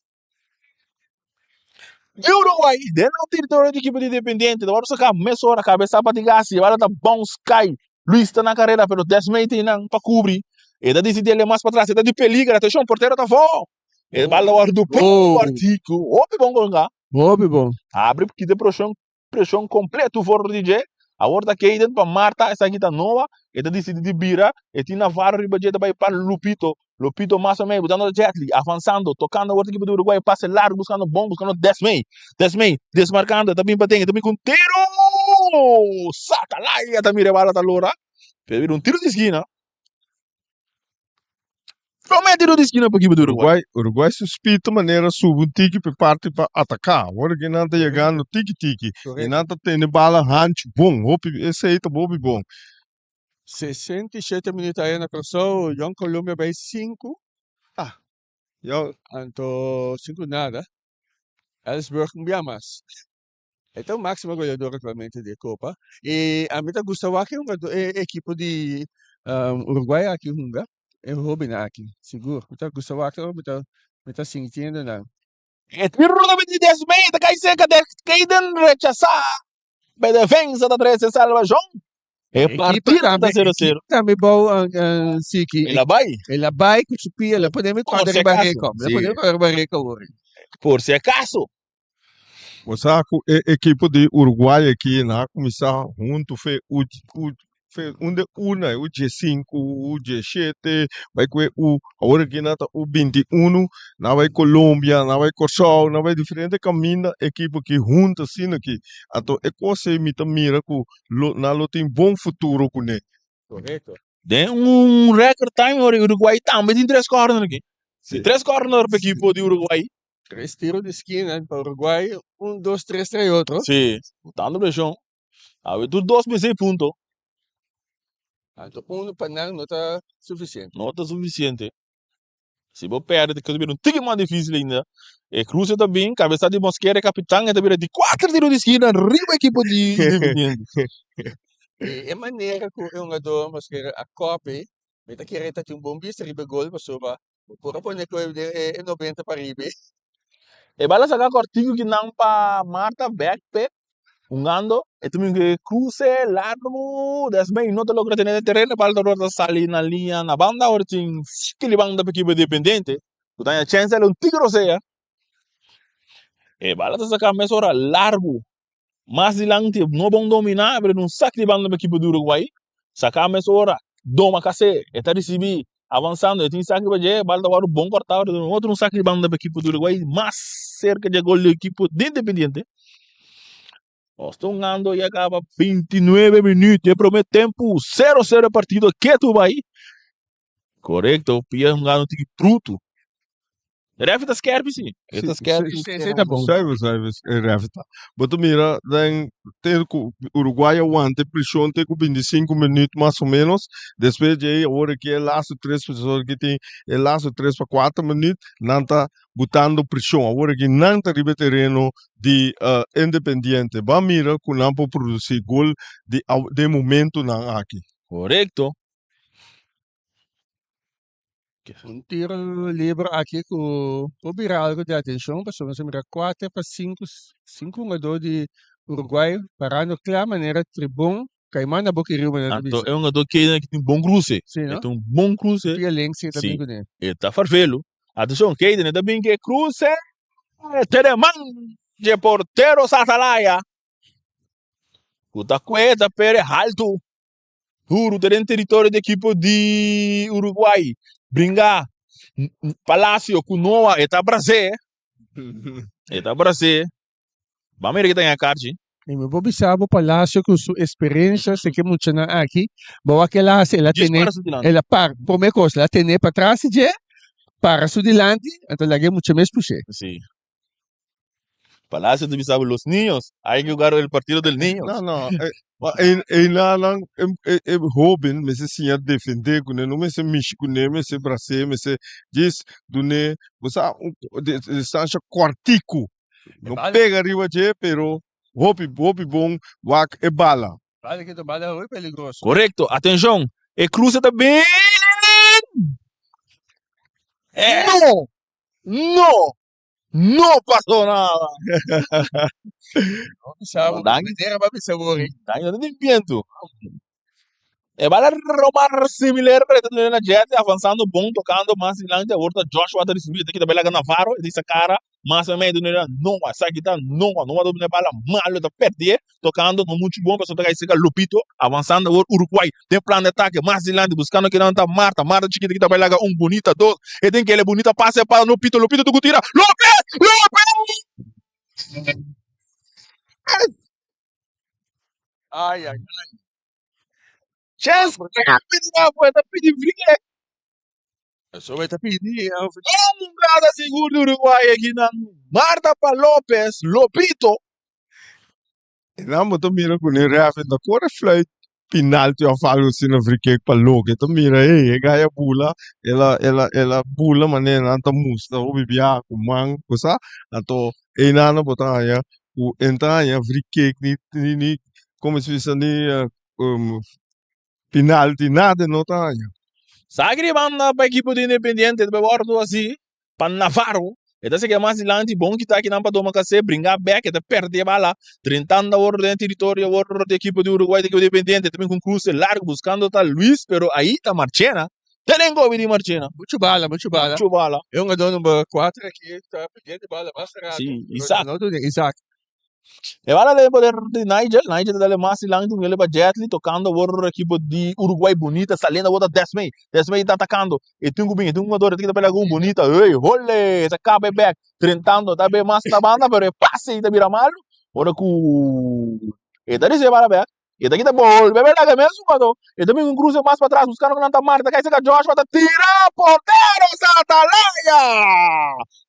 di Uruguay. Den nan territorio di equipo di Independiente. Ta wòrdu saca mesora cabeza pa Tigasi. E bala ta bounce cay. Luis ta na carera pero Desmey tin nan pa cubri. E ta dicidi el e mas patras. E ta di peliger. Atencion portero ta afo. E bala wòrdu Oh. partico. Hopi bon con Hopi bon. Abri kita preshon preshon kompleto for di dje. Awor ta Kayden pa Marta, esaki ta Noah. E ta disidi di bira. E tin Navarro riba dje ta bai pa Lupito. Lupito mas o menos botando Jetli, avansando, tokando awor ta ekipo di Uruguay. Pase largo buskando bon, buskando Desmey. Desmey desmarkando, e ta bin paten, e ta bin ku un tiro! Satalaya ta mira e bala ta lora. Pero bira un tiro di skina. Promé tiro di skina pa ekipo di Uruguay. Uruguay, Uruguay su spiritu manera subi un tiki pe parti pa ataká. Awor ki nan ta yegando tiki tiki i nan ta tene bala hanchu bon. Hopi esei ta hopi bon. 67 minuut aya na Kòrsou, Jong Colombia bai sinku. Ah, yo. Anto sinku nada. Ellsberg un bia mas. E ta un máximo goleador actualmente di e Copa. Y a mi ta gusta wak e hungador, e equipo di Uruguay aki hunga, e hobennan aki, sigur. Mi ta gusta wak, mi ta, mi ta sintiendo nan. E tiro ta bini des mei, ta kai serka de Kayden rechasá pa e defensa ta trese salvashon. E partido ta 0 0. Tambe bou Siki. El a bai. El a bai ku su pia, el a pone mi kòrda riba reko. El a pone mi kòrda riba reko awor. Por si acaso. Bo sa ku e ekipo di Uruguay aki nan a kuminsá huntu fe. Fe un de una, U diesinku, U dieshete, bai ku e U, awor aki nan ta U 21, nan bai Colombia, nan bai Kòrsou, nan bai diferente kaminda ekipo aki huntu asina aki. Anto e kos ei mi ta mira ku lo nan lo tin bon futuro kuné. Korekto. Den un record time ora Uruguay tambe tin tres corner aki. Sí. Tres corner pa ekipo di Uruguay. Tres tiro di skina pa Uruguay, un, dos, tres trae otro. Sí, tanto presión. Awe tur dos mester punto. Anto uno pa nan no ta suficiente. No ta suficiente. Si bo perde ta bira un tiki mas dificil ainda. E cruce ta bin, cabeza di Mosquera e capitan e ta bira di cuater tiro di skina riba ekipo di Independiente. E manera cu e hungador Mosquera a copy, mi ta kere ta tin un bon bista riba e gol pasobra bo por a pone cu e 90 pa riba. E bala saca cortico ki nan pa Marta bek p'e. Hungando, e ta bin cruce largo, desmey no ta logra tene den tereno, e bal ta ta sali na liña na banda, ora tin skili banda pa ekipo Independiente, ku ta haña chèns el un tiki rosea. E bala ta saka mesora largo, mas dilanti no bon dominá, pero un sak di banda pa ekipo di Uruguay, saka mesora, doma kase, e ta risibí Avansando e tin sak riba dje, bal ta wòrdu bon kòrtá, ora tin otro un sak riba banda pa ekipo di Uruguay mas serka dje gol di ekipo di Independiente. Nos ta hungando ya kaba 29 minüt di e promé tempu, sero sero e partido ketu bai. Korekto, pia hungando tiki brutu. Refi ta skerpi si. E ta skerpi. Sí, sí, ta bon. Zuiver, zuiver, e refi ta. Bo ta mira den te ku Uruguay a wanta e preshon te ku 25 minuut mas o menos. Despues di ei awor aki e laatste tres pasobra aki tin e laatste tres pa kuater minuut nan ta butando preshon. Awor aki nan ta riba e tereno di Independiente. Ban mira ku nan por produsi gol di den momentonan aki. Korekto. Un tiro liber aki ku por bira algo di atenshon pasobra nos a mira kuater pa sinku sinku hungadó di Uruguay parando kla manera tribon kaimán na boka riu manera ta Anto bisa. e hungadó Keiden aki tin bon kruse. Sí, E no? tin un bon kruse. Pia links e ta Sí. bin kuné. E ta farvelu. Atenshon, Keiden e ta bin ku e kruse. Te den man dje portero Satalaya. Ku ta kue ta pere haltu. Duru ta den teritorio di ekipo di Uruguay. Bringa Palacio ku Noa e ta bras'é. E ta bras'é. Ban mira ke ta ña karchi. I mi por bisa bo Palacio ku su esperensha si ke muchanan aki bo wak el a hasi el a Djis tene para su dilanti. el a par prome kos el a tene patras di dje para su dilanti anto laga e mucha mes push'é. Si. Palacio ta bisa bo los niños hay que jugar el partido del niños. No, no. Eh, ma e, e nanan, e, e, e hoben mester siña defendé kuné, no mester mishi kuné, mester bras'é, mester djis dun'é, bo sa, un di- distansha kòrtiku. No bala- pega riba dje, pero hopi, hopi bon wak e bala. Bala ki ta bala hopi peligroso. Correcto, atencion, e cruce ta bin. No! No! No pasó nada. No bisa bo, Danki. manera ba bisa bo ri. Danki no tin bientu. E bala Romar Similer pero ta na Jesse avanzando bon tocando mas dilanti awor ta Joshua ta ricibi ta kita bela Navarro e ta cara mas medio dunera Noah esaki ta Noah Noah ta duna bala malo ta perdie tocando no mucho bon pasobra ta cay cerca Lopito avanzando awor Uruguay den plan de atake mas dilanti buscando kinan ta Marta Marta chikito kita bay laga un bunita dos e tin kele bunita pase pa Lopito Lopito tucu tira Lopez Lopez Ay, ay, ay. Chance pidi na ta pidi free kick. Eso e ta pidi. Un gana sigur di Uruguay aki nan Marta pa Lopez Lopito. E nan bo ta mira ku ne ref e ta kore fluit pinalti of algo asina free kick pa loke. E ta mira hey e guy a bula el a el a el a bula manera nan ta mustra hopi biaha ku man ku sa. Anto einan bo ta haña ku e ta haña free kick ni ni ni komo se bisa ni Penalti nada no ta haña. Saki di banda pa ekipo di Independiente ta wordo asi pa Navarro. E ta sigui mas dilanti, bon kita akinan pa toma kase, bringa bek, e ta perde e bala. Drentando awor den teritorio awor di ekipo di Uruguay, di ekipo di Independiente. Ta bin ku un cruce largo buscando ta Luis, pero ahi ta Marchena. Te den gobi di Marchena. Mucho bala, mucho bala. Mucho bala. E hungador number 4 aki ta perdiendo bala basta rato. Si, Isaac. No, Isaac. E bala den poder di Nigel, Nigel ta dale mas dilanti un pa Jetli tocando awor equipo di Uruguay Bonita saliendo awor ta Desmey, Desmey ta atacando e tin cu bin e tin un jugador e tin ta pelea cu un Bonita hey hole ta caba e back drentando ta bay mas na banda pero e pase ta bira malo ora cu e ta ricibi e bala back e ta kita bolbe bay laga e mes jugador e ta bin un cruce mas patras buscando cu nan ta marca ta cay cerca Joshua ta tira portero sa atalaya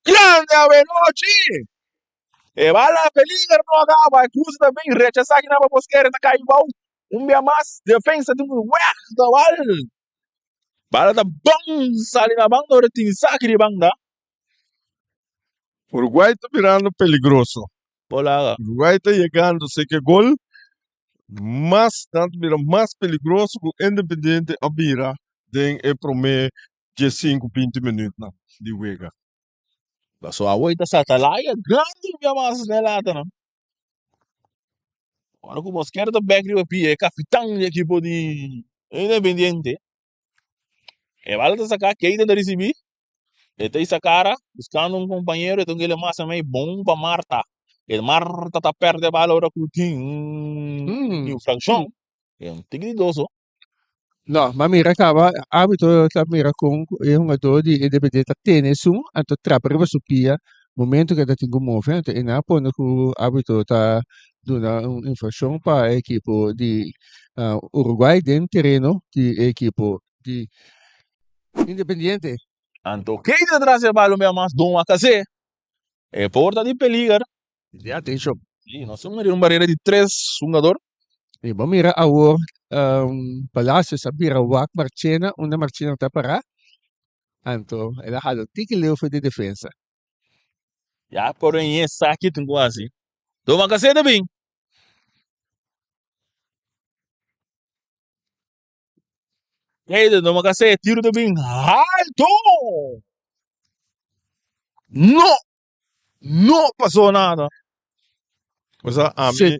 grande awenochi. E bala peliger no a caba, e cruce ta bin, rechasa aki nan pa Mosquera ta cay bou. Un bia mas, defensa tin un weg ta bal. Bala ta bon sali na banda ora tin saki di banda. Uruguay ta birando peligroso. Bola. Uruguay ta yegando seke gol mas nan ta bira mas peligroso ku Independiente a bira den e prome diesinku binti minütnan di wega. Paso awor ta sa atalaya grandi un bia mas na e latanan. Ora ku Mosquera ta bek riba pia, e kapitan di ekipo di Independiente. E bala ta saka, Keita ta risibí. E ta isa kara, buskando un kompañero, e ta un kele mas amei bon pa Marta. E Marta ta pèrdè e bala ora ku tin un infrakshon. E un tiki di doso. No, ma mira caba arbitro ta mira con e hungador di Independiente ta tene esun anto trapa riba su pia momento cu e ta tin cu move anto e nan a pone cu arbitro ta duna un infraccion pa e ekipo di Uruguay den tereno di e ekipo di Independiente. Anto Keita ta tras e bal un bia mas Don a cas'é e por ta di peliger. Di atencion. Sí, nos a mira un barera di tres hungador. Y bo mira awor Palacios a bira wak Marchena unda Marchena ta para. Anto el a hala un tiki leu for di defensa. Ya por en esaki tin cu haci. Toma caseta bin. Hey, toma caseta, tiro ta bin alto. No! No pasó nada. Osea, ami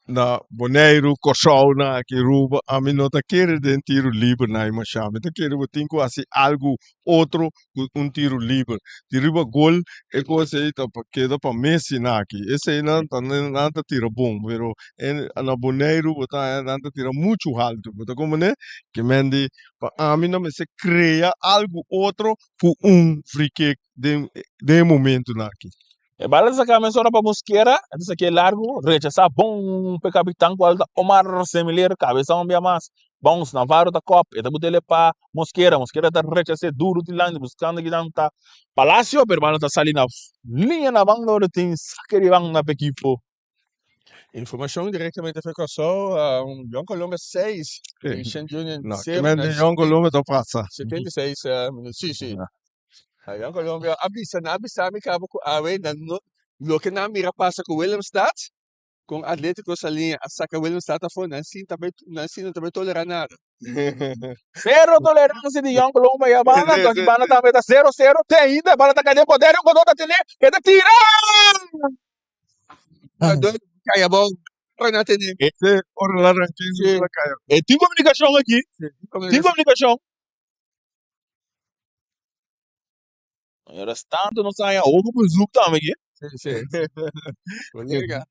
na Boneiru, Kòrsou, na aki Aruba, ami no ta kere den tiru liber na e mashá. Mi ta kere bo tin ku hasi algu otro ku un tiru liber. Di riba gol, e kos ei ta keda pa Messi na aki. Eseinan ta nan ta tira bon, pero na Boneiru bo ta haña nan ta tira muchu haltu. Bo ta komprendé? Ke men di pa ami nan mester krea algu otro ku un free kick den den e momentunan aki. E bala ta saca mesora pa Mosquera, e ta saca e largo, rechasa bon p'e capitan cual ta Omar Semilier, cabeza un bia mas, bounce, Navarro ta cop, e ta butele pa Mosquera, Mosquera ta rechase duro dilanti buscando kinan ta Palacio, pero bala ta sali na liña na banda ora tin saque di banda p'e equipo. Informacion directamente for Kòrsou, Jong Colombia 6, Christian Junior No, 0 men na de Jong Colombia ta pasa. 76 minuut. Sí, sí. Jong Colombia a bisa, nan a bisa mi kaba ku awe nan no, loke nan a mira pasa ku Willemstad, kon Atletico Saliña a saka Willemstad afó, nan sin ta bai, nan sin no ta bai tolera nada. Zero tolerancia di Jong Colombia y a banda, entonces aki banda tambe ta zero zero, te ainda e bala ta kai den poder, un jugador ta tene, e ta tira! Jugador cai abou, ora na tene. Sí, ora la ranch'e Sí. la cai. E tin comunicacion aki, Sí, tin comunicacion. Mientras tanto nos haña ojo por zoek tambe aki. Sí, sí. Colega.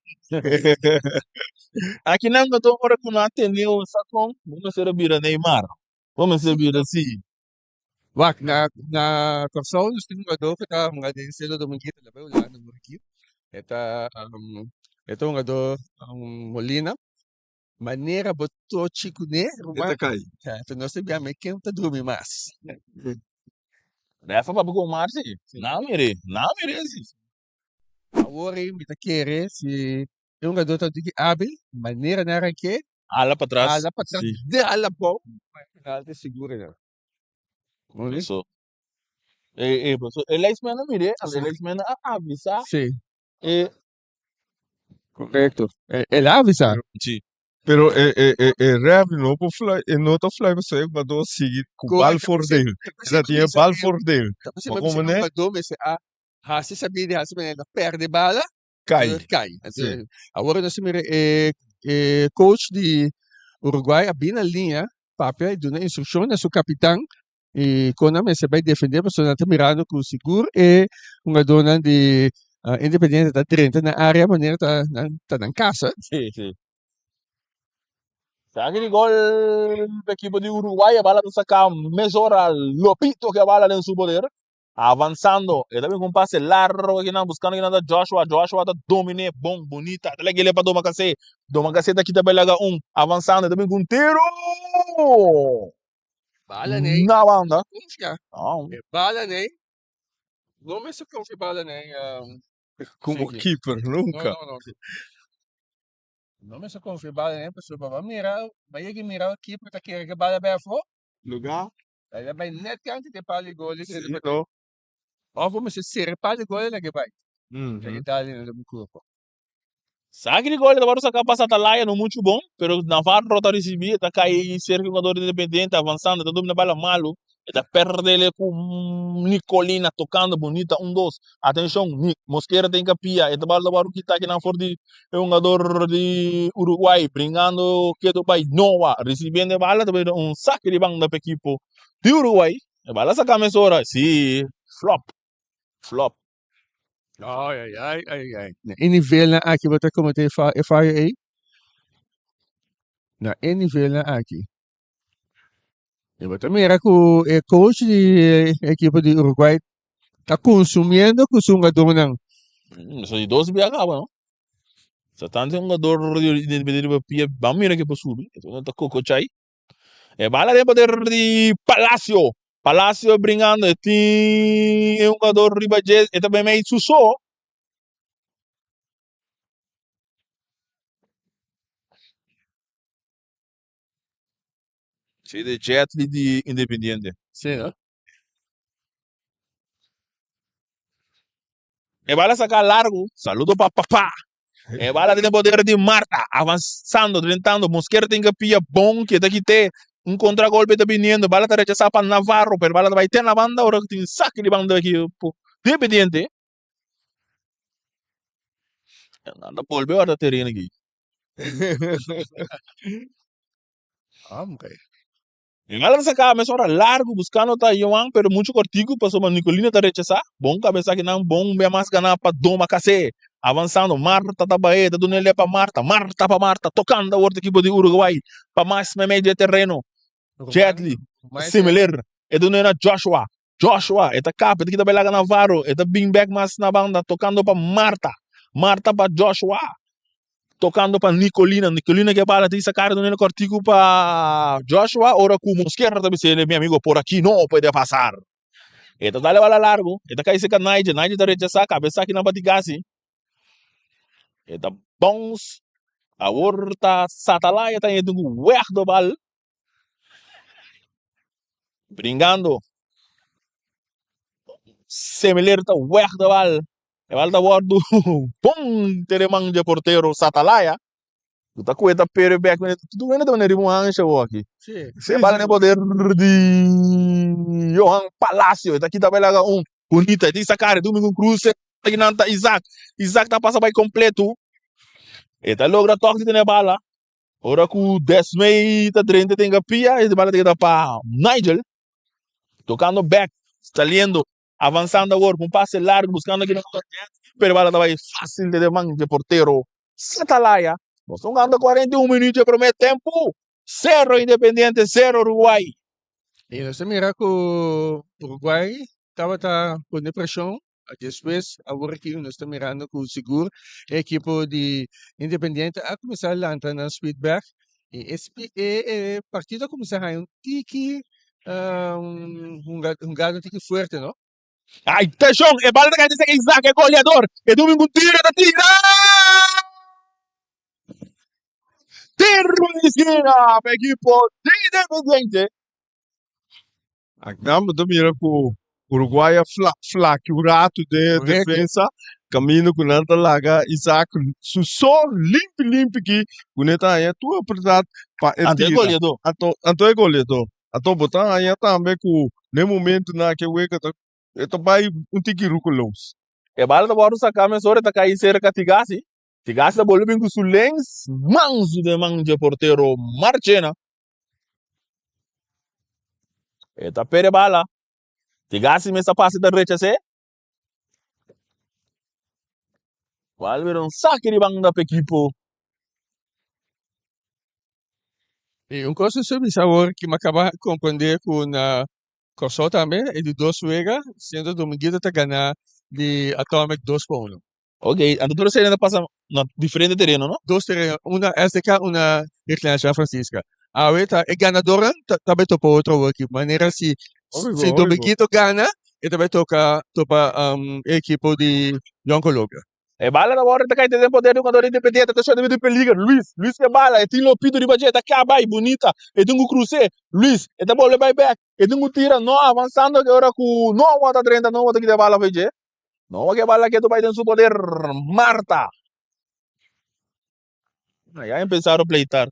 Aki nan no ta ora cu nan a tene un sacon, bo mester a bira Neymar. Bo mester bira si. Wak, na na Kòrsou nos tin un hungadó ku ta hunga den Selo Dominguito la bai Hulanda awor aki. E ta e ta hungadó Molina. Manera bo tochi kuné E ruman, ta kai. ta nos ta bia me ken ta drumi mas. Refa papia ku Omar si. Nan mir'é, nan mir'é si. Awor ei mi ta kere si e hungadó ta diki ábil, manera nan rank'é, Hala patras. hala patras, Si. dal abou, pa e penalti sigur ei. Mooi. So, e, e, so, e lijstman a mir'é, e lijstman a avisá Sí, e correcto. El, el a avisá. Sí. Pero e, e, e, e ref no por fly, e no ta fly pasobra e jugador sigui ku bal Correcto. for del. E ta tin e bal for del. Tapos Ma e como un ne? jugador mester a hasi sabí di hasi manera perde bala, Kai. dor kai. Sí. Entonces, awor nos a mira e, e coach di Uruguay a bini na liña papia y duna instruccion na su capitan y con nan mester bay defende pasobra nan ta mirando cu sigur e hungadornan di. Independiente ta drenta na area manera ta nan ta nan casa. Sí, sí. Saque di gol pa ekipo di Uruguay. E bala ta saca mesora Lopito ke bala den su poder. Avanzando. E ta bin ku un pase largo akinan buscando kinan ta Joshua. Joshua ta domine bon bunita. Ta lag'e pa Domakase. Domakase ta kita belaga un. Avanzando. E ta bin ku un tiro. Bala nei. Na banda. Confia. No. E bala nei. No mester confia bala nei. Como Sigi. keeper, nunca. No, no, no. No mester confia bala nei pasobra bo a mira, bo a yega mira keeper ta kere ke bala bai afó. Lugar. El a bai net kanti di e pal di gol. Sí, no. Of bo mester sera e pal di gol y laga e bai. Laga e dal den bo kurpo. Saki di gol e tabata saka pa Satalaya no muchu bon, pero Navarro ta risibi, e ta kai serka e hugador di Independiente avansando, e ta domina bala malu, e ta perdele ku Nicolina tokando bunita un dos. Atenshon, Mosquera tin kapia, e ta bala ta wòrdu kita akinan for di e hugador di Uruguay, bringando ketu bai Noa, risibiendo e bala ta bira un saki di banda pa ekipo di Uruguay. E bala saka mesora, si, flop, flop. Ai, ai, ai, ai, ai. Na e nivelnan aki bo ta comete e fa- e fayo ei? Na e nivelnan aki. I bo ta mira ku e coach di e ekipo di Uruguay ta consumiendo ku su hungadónan. Eso di dos bia kaba, no? Sa tanto hungador di Independiente riba pia, ban mira ke por subi. Eso no ta Cocochay. E bala den poder di Palacio. Palacio bringando. E tin e hungador riba dje. E ta ben mei su so. Sí, de Jetli di Independiente. Sí, no? E bala saca largo. Saludo pa papá. E bala den poder di Marta. Avanzando, drentando. Mosquera tin que pilla bon. Que ta quite. Un contragolpe ta viniendo. Bala ta rechazada pa Navarro. Pero bala ta bai ten la banda. Ora tin saque di banda aki. Independiente. Anda bolbe ora terreno aki. Hombre. E bala ta saca mesora largo buscando ta Johan pero mucho cortico pasobra Nicolino ta rechasa. Bon cabeza akinan bon bia mas gana pa Doma Case. Avanzando Marta ta bae ta duna el'e pa Marta. Marta pa Marta tocando awor ta equipo di Uruguay pa mas meimei di e terreno. Jetli similar e duna na Joshua. Joshua e ta capa e ta kita bai laga Navarro e ta bin bek mas na banda tocando pa Marta. Marta pa Joshua. Tocando pa Nicolina, Nicolina ke bala tin saca dun'e cortico pa Joshua ora cu Mosquera ta bis'e mi amigo por aki no puede pasar. E ta dale bala largo, e ta cay cerca Nigel, Nigel ta rechasa cabeza aki nan pa Tigasi. E ta bounce, awor ta Satalaya ta yendo cu weg do bal. Bringando. Semiler ta weg de bal. E bal ta wordu bon tere man dje portero Satalaya. Ku ta kue ta pere bek. Tudu wende ta riba un hansha bo aki. Se bal ne poder di Johan Palacio. E ta kita bai laga un bunita. E tin sakare Domingo Cruz. Nan ta Isaac. Isaac ta pasa bai kompleto. E ta logra tok di tene bala. Ora ku Desmey ta drenta den kapia, e bala ta keda pa Nigel. Tocando back, saliendo, avanzando awor ku un pase largo buscando aki na pero e bala ta bai fácil den man dje portero Satalaya. Nos ta hungando 41 minuut dje prome tempo. Zero Independiente, zero Uruguay. I nos ta mira ku Uruguay tabata pone preshon Despues awor aki nos ta mirando cu sigur e ekipo di Independiente a cuminsa lanta nan speed bek y e e e partido a cuminsa haya un tiki hungado un tiki fuerte no. Ay tenshon e bala ta kai den Isaac e goleador e dumi un tiro ta tira tiro di skina pa ekipo di Independiente. Akinan bo ta mira ku Uruguay a fla flaki un ratu den e defensa kaminda ku nan ta laga Isaac su so limpi limpi ki ku ne ta haña tur oportunidat pa e Anto e tira. goleadó. Anto anto e goleadó. Anto bo ta haña tambe ku den momentunan ke wega ta e ta bai un tiki rukeloos. E bala ta wòrdu saká mesora e ta kai serka Tigasi. Tigasi ta bolbe bin ku su lens mansu den man dje portero Marchena. E ta perde bala. Tigasi mes ta pasa ta rechas'é. Cual bira un saki di banda pa ekipo. Y un cos nos a bisa awor ki mi a caba comprende cu na Kòrsou tambe e di dos wega siendo Dominguito ta gana di Atomic dos pa uno. Ok, anto tur esei ta pasa na diferente tereno no? Dos tereno, un na SDK, un na Recreacion Francisca. Awe ta e ganadornan ta bai topa otro awor aki, manera si si Dominguito gana e ta bai toka topa e ekipo di Jong Colombia. E bala ta wòrdu ta kai den poder di un jugador independiente. Atenshon debido di peliger. Luis, Luis ke bala, e tin Lopito riba dje, e ta kaba bai, bunita. E tin ku krus'é. Luis, e ta bolbe bai bèk. E tin ku tira, no avansando ke ora ku Noah ta drenta, Noah ta kita e bala for dje. Noah ke bala ketu bai den su poder. Marta. Ya empezaron pleitar.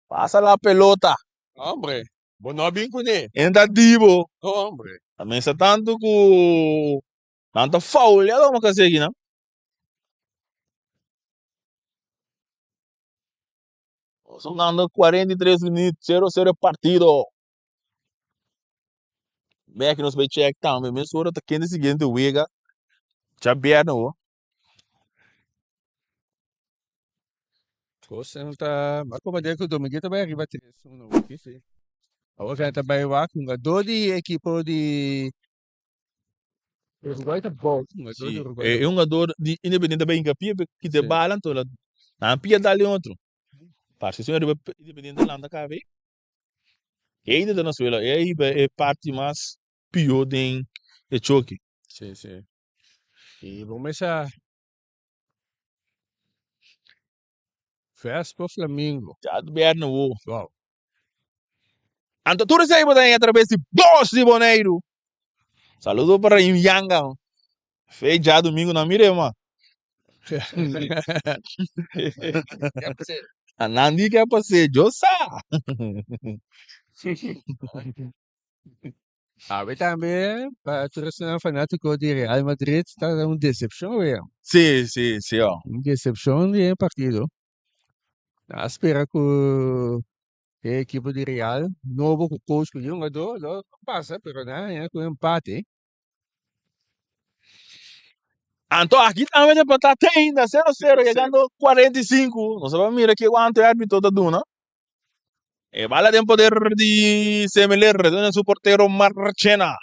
Pasa la pelota. Hombre, bo no a bin kuné. En ta dibo. Hombre. Ta mesa tantu ku nan ta faulea lo maka segi nan. Sonando 43 minuut, 0-0 e partido. Bek nos bay check tambe. Mesora ta ken di siguiente wega. Djabièrnè ho. Kosnan ta mas por manera ku Dominguito ta bai ariba 3-1 awor si. Awor ta bai wak hungadó di ekipo di Uruguay ta bou. Hungadó di Si, Uruguay e ta bou. hungador di Independiente ta bai hinka pia pa kita e Si. bala anto nan pia dal den otro. Parse si ariba Independiente lanta kabe. Ei ta na suela, ei ta e parti mas pió den e choki. Si, si. I bo mester Vespo Flamingo. Djabièrnè wo. Wow. Anto tur esei bo ta haña atraves di Bos di Boneiru. Saludo pa Raim Yanga. Fe djadumingu nan mira e ma. Nan di ke a pas'é, yo sa. Awe tambe pa tur esnan fanátiko di Real Madrid ta un desepshon wea. Sí, sí, sí oh. Un desepshon di e partido. Nan a spera ku e ekipo di Real nobo ku coach ku hungadó lo pasa pero nan a haña ku empate. Anto aki tambe ta empatá te ainda, sero sero, yegando 45. Nos a bai mira ke kuantu e arbitro ta duna. E bala den poder di Semeler, den su portero Marchena.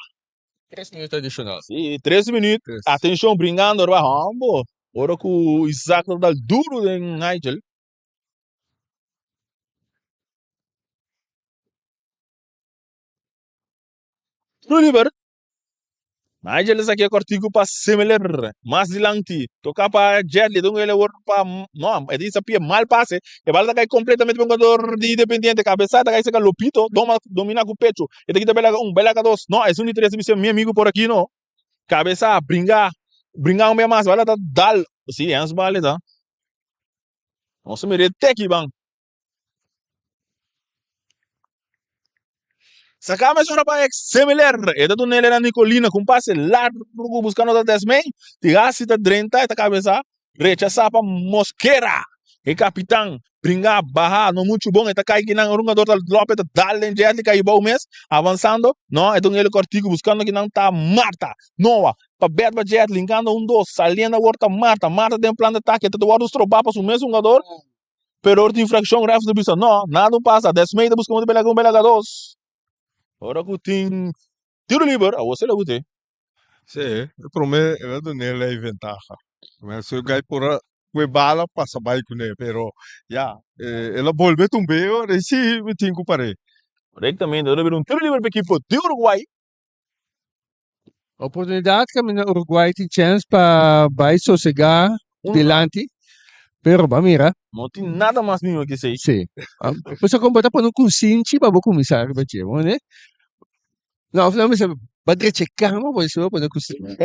Tres minuut adicional. Sí, tres minuut. Tres. Atencion, bringando riba hombo. Ora ku Isaac ta dal duro den Nigel. Tiro liber. Nigel esaki e kortiku pa Semeler. Mas dilanti. Toka pa Jedli. Don ele word pa no, e di pie mal pase. E bala ta kai completamente pa un jugador di Independiente. Cabeza ta kai seka Lopito. Doma domina ku pecho. E ta kita belaga un, belaga dos. No, es un di tres bisa mi amigo por aki no. Cabeza, bringa. Bringa un bia mas. Bala ta dal. Si, ens bala ta. Nos mira e teki ban. Saka mesora pa Exemiler. E ta dunele na Nicolina ku un pase largu buskando ta Desmey. Tigasi ta drenta e ta kabesa rechasá pa Mosquera. E kapitan bringa baha no muchu bon e ta kai kinan un hungador ta lope ta dal den dje e kai bou mes avansando no e ta un heli kortiku buskando kinan ta Marta Noa pa bèt pa dje linkando un dos saliendo awor ta Marta Marta den plan di atake e ta wòrdu strobá pa su mes hungador. Pero ora tin infraccion ref ta bisa no, nada no pasa. Desmey ta busca un belaga un belaga dos. Ora cu tin tiro liber, awor se la bute. Sí, e prome el a dun'é lei ventaha. Prome su gai por a kue bala pasa bai kuné, pero ya, el a bolbe tumb'é ora i sí mi tin ku par'é. Correctamente, ora bira un tiro liber pa ekipo di Uruguay. Oportunidad caminda Uruguay tin chens pa bay sosega dilanti, pero bo a mira. No tin nada mas mihó ke esei. Sí. Pasobra como bo ta pone un kunsinchi pa bo kuminsá riba dje, bo mane? No, of nan mester ba drecha e kama bo despues bo pone kunsinchi.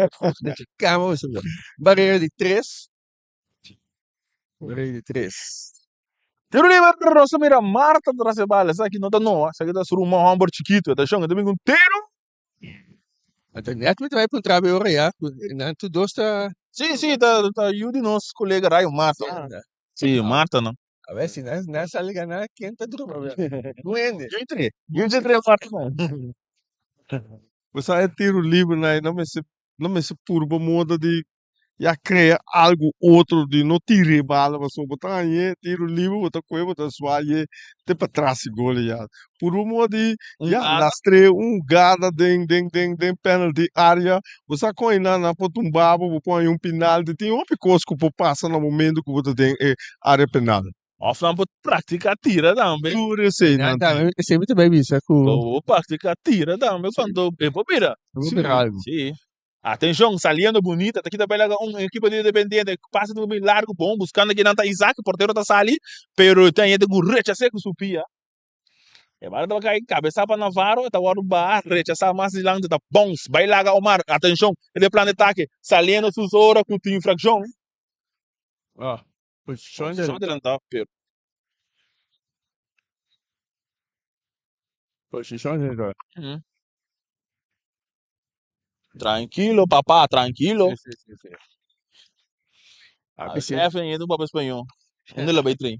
Drecha e kama bo despues bo Barera di tres. Barera di tres. Tiro liber, nos ta mira Marta tras e bala. Esaki no ta Noa, esaki ta su ruman hòmber chikitu. Atenshon, e ta bin ku un tiro. Anto net mi ta bai puntra bo e ora ya, ku nan tur dos ta. Sí, sí, ta ta yu di nos kolega Rayo Marta. Sí, Marta nan. A ber si nan nan sali gana, ken ta druma? Un hende. Yu entre, yu entre Marta nan. Bo sa e tiro liber nan no mester no mester purba moda di ya crea algo otro di no tira e bala pasobra bo ta hañ'e tiro liber bo ta coge bo ta swaye te patras di gol ya. Purba moda di Un ya gada. lastr'e un gada den den den den penalty area bo sa con einan nan por tumba bo bo por haña un penalty tin hopi cos cu por pasa na momento cu bo ta den e area penal. Of nan por practica tira tambe. Tur esei Nan nan tin. tambe, esei mi ta bai bisa cu Bo por practica tira tambe cuando e por bira. e por bira algo. Sí. Atencion, saliendo bunita, ta kita bai laga un ekipo di Independiente, pase ta bin largo, bon, buscando kinan ta Isaac, portero ta sali, pero ten hende cu rechase cu su pia. E bala ta kai cabeza pa Navarro, ta wordo baha, rechasa mas dilanti, ta bounce, bai laga Omar, atencion, e de plan de ataque, saliendo sus ora cu tin infraccion. Ah, posicion Posicion adelantado, pero. Posicion adelantado. Tranquilo, papá, tranquilo. Sí, sí, sí, sí. A Api sí. Jefe, en un papá español. ¿Dónde la bay train?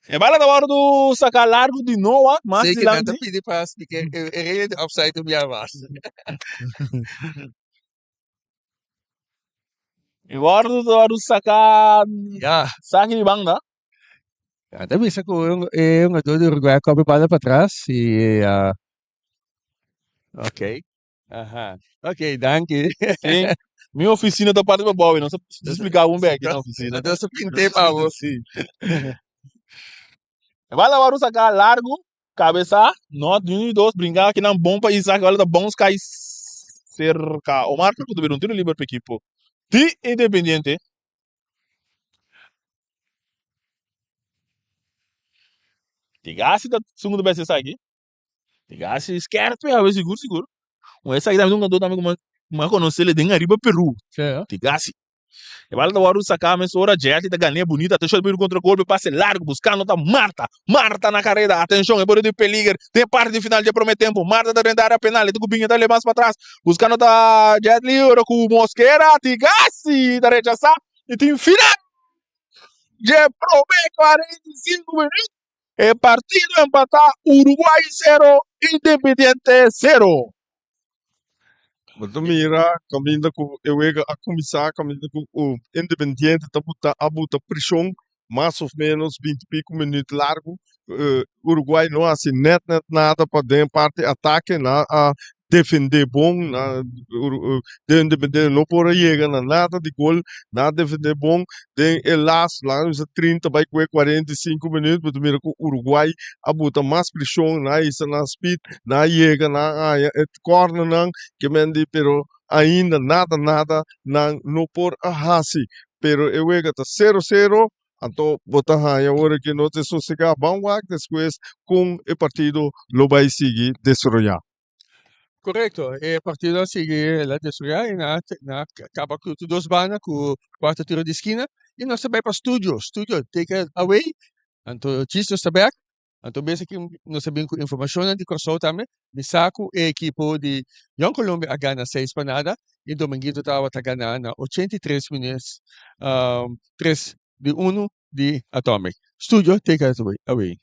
E bala ta wordo saca largo di Noah, mas Sí, que nan ta dilanti. pidi pa explica e e regla di offside un bia mas. E wordo ta wordo saca Ja. saki di banda. Ja, ta bisa ku e hungador di Uruguay a kopi bala patras i a ok. Aha. Ok, danki. Sí. Mi oficina ta parti pa bou, no sa splica un bek na oficina. Anto sa pinte pa bo. Sí. E bala wòrdu saká largu, kabesá, no, un i dos, brinká kinan bon pa Isaac, e bala ta bounce kai serka Omar, ku ta bira un tiro liber pa ekipo di Independiente. Tigasi ta segundo bes esaki. Tigasi skerp awe sigur sigur. Un esaki tambe un kantor tambe ku mi a konosele den ariba Peru. Tigasi. E bala ta wòrdu saká mesora, Jetty ta gan'é bunita. Atenshon e por kontra golpe, pase largu buskando ta Marta. Marta na kareda. Atenshon e por di peliger den parti di final dje promé tempu. Marta ta drenta área penal. E ta ku binga ta leba mas patras. Buskando ta Jetly ora ku Mosquera. Tigasi ta rechasá. I tin final dje promé 45 minuut. E partido empatá Uruguay 0, Independiente 0. Bo ta mira kaminda ku e wega a kuminsá, kaminda ku Independiente ta buta a buta preshon mas of menos binti piku minüt largu. Uruguay no hasi nèt nèt nada pa den parti atake, nan a defendé bon, nan Independiente no por a yega na nada di gol, nan a defendé bon den e las laga bisa 30 bai kue 45 minüt bo ta mira ku Uruguay a buta mas preshon, nan a hisa nan speed, nan a yega nan a haña e kòrnernan ke men di pero ainda nada nada nan no por a hasi pero e wega ta sero sero anto bo ta haña ora ke no ta sosegá ban wak despues kon e partido lo bai sigui desaroyá. Korekto, e partido a sigui el a desaroyá i nan a kaba ku tur dos banda ku kuater tiro di skina i nos ta bai pa studio, studio take it away, anto djis nos ta bek Anto bes aki nos a bin ku informashonnan di Kòrsou tambe. Mi sa ku e ekipo di Jong Colombia a gana seis pa nada i Dominguito tabata gana na 83 minüt tres di unu di Atomic. Studio take us away.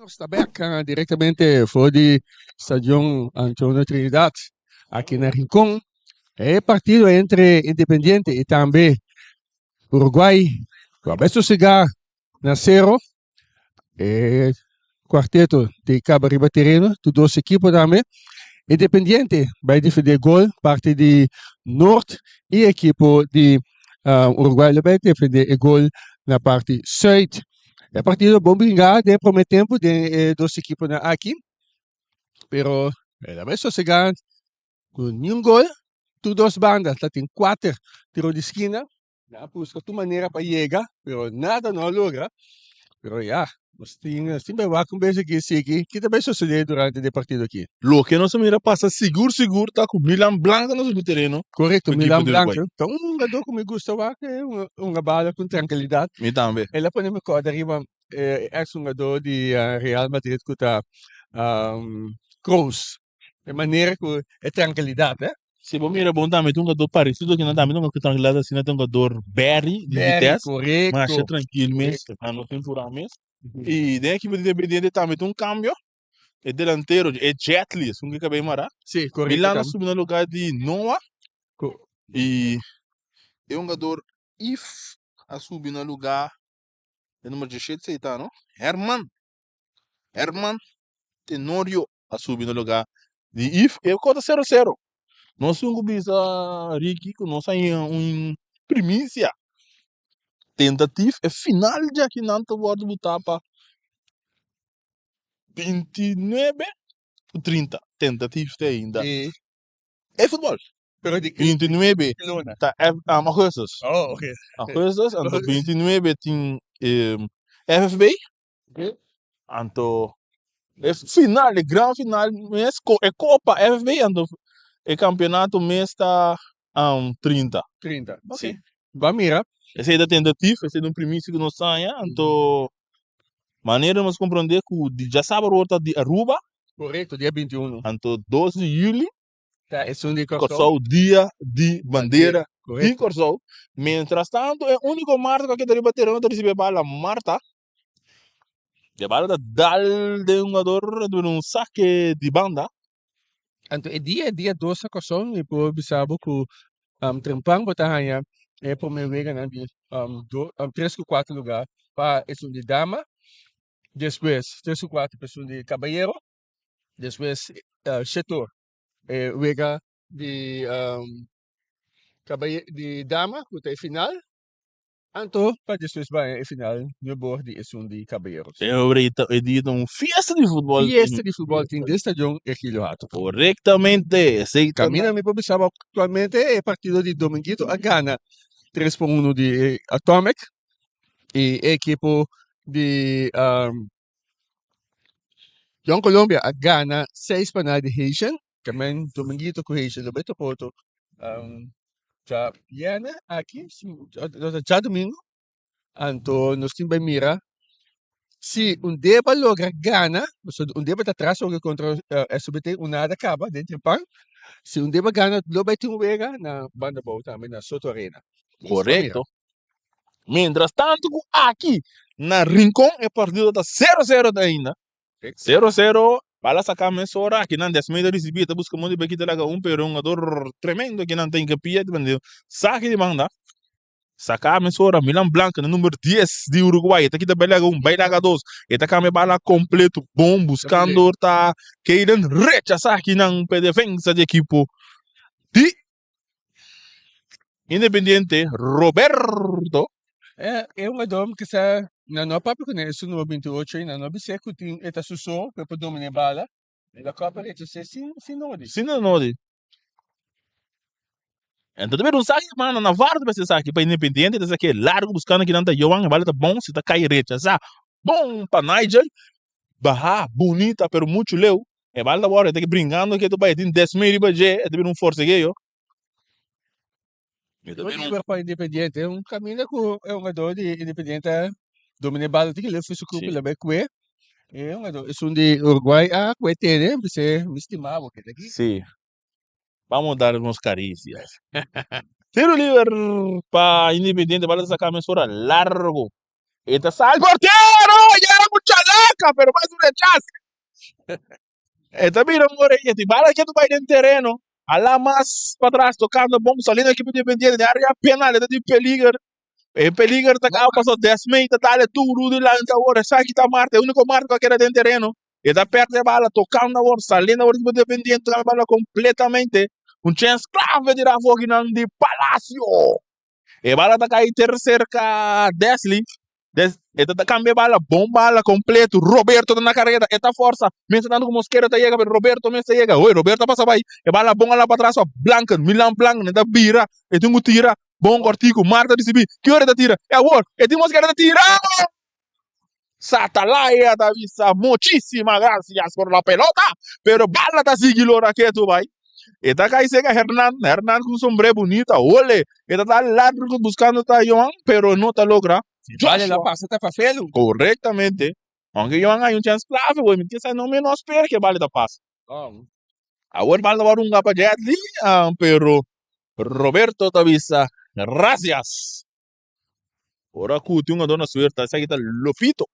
Nos ta bek directamente for di Stadion Antonio Trinidad aki na Rincon. E partido entre Independiente y tambe Uruguay cu a bay sosega na cero. E cuarteto di caba riba tereno, tur dos ekipo tambe. Independiente bay defende gol parti di Noord y ekipo di Uruguay lo bay defende e gol na parti Zuid. E partido bon bringa den e prome tempo den e dos ekiponan aki, pero el a bay sosega ku niun gol. Tur dos banda ta tin kuater tiro di skina. Nan a buska tur manera pa yega, pero nada no a logra. Pero ya, nos tin nos tin bay wak un bes aki sigui ki ta bay sosode durante di e partido aki. Loke nos a mira pasa sigur sigur ta ku Milan Blanco na subi tereno. Korekto, Ekipo Milan di Uruguay. Blanco ta un hungadó ku mi gusta wak, e hunga bala ku trankilidat. Mi tambe. El a pone mi kòrda riba e eks hungadó di Real Madrid ku ta Kroos. E manera ku e trankilidat, eh. Si bo mira bon tambe ta un hungadó paresido kinan tambe ta hunga ku trankilidat asina ta hungador Barry di Barry, Vitesse. korekto. Masha trankil mes, nan no tin furá mes. I den ekipo di Independiente tambe ta un kambio. E delantero, e Jetli, esun ku e kabei mará. Sí, korekto Milan a tambe. subi na lugá di Noah Ko- i e hungador If a subi na lugá e number 17 sei ta no? Herman. Herman Tenorio a subi na lugá di If. E kota sero sero. Nos tin ku bisa Ricky ku nos a haña un primisia tentatif e final dje akinan ta wòrdu butá pa 29 ku 30 tentatif te ainda Sí. e futbol. Pero di ki 29 luna? ta F, um, augustus. Oh, ok. Augustus, anto 29 tin um, FFB. Ok. Anto e final, e gran final mes, ko, e Copa FFB, anto e campeonato mes ta um, 30. 30. Ok. Sí. Ba mira. Esei ta tentatif, esei ta un primisia ku nos haña, anto manera nos komprondé ku di djasabra wor ta di Aruba. Korekto, dia 21. Anto 2 di yüli Ta esun di Kòrsou. Kòrsou dia di bandera di Korekto. Kòrsou. Mientrastanto e úniko Marta ku a keda riba tereno ta risibí e bala Marta. E bala ta dal den un hungador duna un sake di banda. Anto e dia, dia dos na Kòrsou, mi por bisa bo ku trempan bo ta haña e promé weganan di tres ku kuater lugá pa esun di dama, despues tres ku kuater pa esun di kabayero, despues shetor e wega di di dama ku ta e final. Anto pa despues bai e final nuevo di esun di caballeros. E ora ei ta e dia ta un fiesta di futbol. Fiesta di futbol tin den stadion Ergilio Hato. Correctamente, esei ta Caminda mi por bisa bo actualmente e partido di Dominguito a gana tres por uno di Atomic y e ekipo di Jong Colombia a gana seis pa nada di Haitian. Tamen Dominguito ku Haitian lo bai topa otro djabièrnè aki, no ta djadumingu. Anto nos tin bai mira si un deba logra gana, pasobra un deba ta tras oke kontra SOBT, un nada kaba den trempan. Si un deba gana lo bai tin un wega na banda abou tambe na Soto Arena. Korekto. Mientras tanto ku aki na Rincon e partido ta sero sero te ainda. Sero sero, bala saka mesora, akinan Desmey ta risibi, e ta buska mondi bai kita laga un pero un hungador tremendo akinan ta hinkapia, saki di banda. Saka mesora Milan Blanco na number 10 di Uruguay, e ta kita bai laga un, bai laga dos, e ta kambia bala kompleto bon buskando ta Keyden rechasa akinan pe defensa di ekipo di Independiente Roberto. E e hungador mi kisa nan no a papia kuné esun numero 28 ei, nan no a bis'é ku tin e ta su so ku e por dominá e bala. El a kòp a rechas'é sin sin nodi. Sin nodi. Enton ta bira un saki manda Navarro ta bisa esaki pa Independiente ta saki largo buskando kinan ta Johan e bala ta bon si ta kai rechasá bon pa Nigel baha bunita pero muchu leu e bala ta wòrdu e ta bringando ke ta bai e tin Desmey riba dje e ta bira un forsegeo. E ta Gol bira un liber pa Independiente un kaminda ku e hungador di Independiente a dominá e bala tin ke leu su grupo Sí. la bai kue e hungador esun di Uruguay a kue tene bis'é mi stima bo keda aki. Sí. Vamos dar unos caricias. Tiro liber pa Independiente, bala ta saca mesora largo. E ta sal portero! Yega ku chalaca, pero mas un rechace. E ta bira un orella. Ti bala ke tu bai den tereno. Ala mas patras tocando bon saliendo equipo Independiente den area penal e ta tin peliger. E peliger ta caba paso Desmey ta dale duro dilanti awor esaki ta Marte e unico Marte cu a keda den tereno. E ta perde e bala tocando awor saliendo awor equipo Independiente tocando e bala completamente. Un chens clave di Rafoginan di Palacio. E bala ta kai ter serka Desley. Des, e ta cambia e bala, bon bala completo. Roberto ta na carrera, e ta forza. Mester tanto cu Mosquera ta yega, pero Roberto mes ta yega. Oye, Roberto a pasa bai. E bala bon ala patras pa Blanken, Milan Blanken, e ta bira, e tin cu tira. Bon cortico, Marta ricibi. Ki ora e ta tira? E awor, e tin Mosquera ta tira! Satalaya ta bisa muchísimas gracias por la pelota, pero bala ta sigui lora ketu bai. E ta kai sega Hernan, Hernan ku un sombré bunita, ole, e ta dal largo buscando ta Johan, pero no ta logra. Vale la pasa ta pa Felu. Correctamente. Aunque Johan hay un chance clave, güey, mi kisa no menos spera que bala ta pasa. Awor bala ta wòrdu hunga pa Jet Li, ah, pero Roberto ta bisa gracias. Ora ku tin un hungadó na suerte, esaki ta Lopito.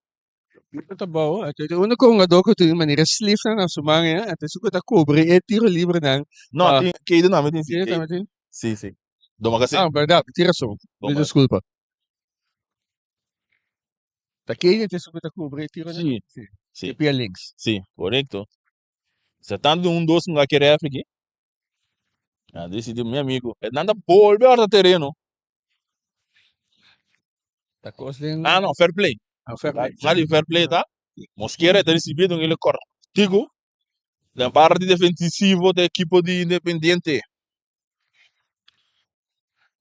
Lopito ta bou. E ta e úniko hungadó ku tin manera slifnan na su man, eh. Antes ku ta kubri e tiro librenan. No, tin Keiden tambe tin si. Keiden tambe tin? Si, si. Domacassé. Ah, bèrdat, tin rason. Mi diskulpa. Ta Keiden ta esun ku ta kubri e tironan? Si, si. E pia links. Si, korekto. Sa tantu un dos ku a kere refri aki. A decidi mi amigo. Nan ta bolbe ora tereno. Ta cos den. Ah no, fair play. Ah, fair play. Nga di fair play ta. Mosquera ta recibi un ele cortico. Den parte defensivo de equipo di Independiente.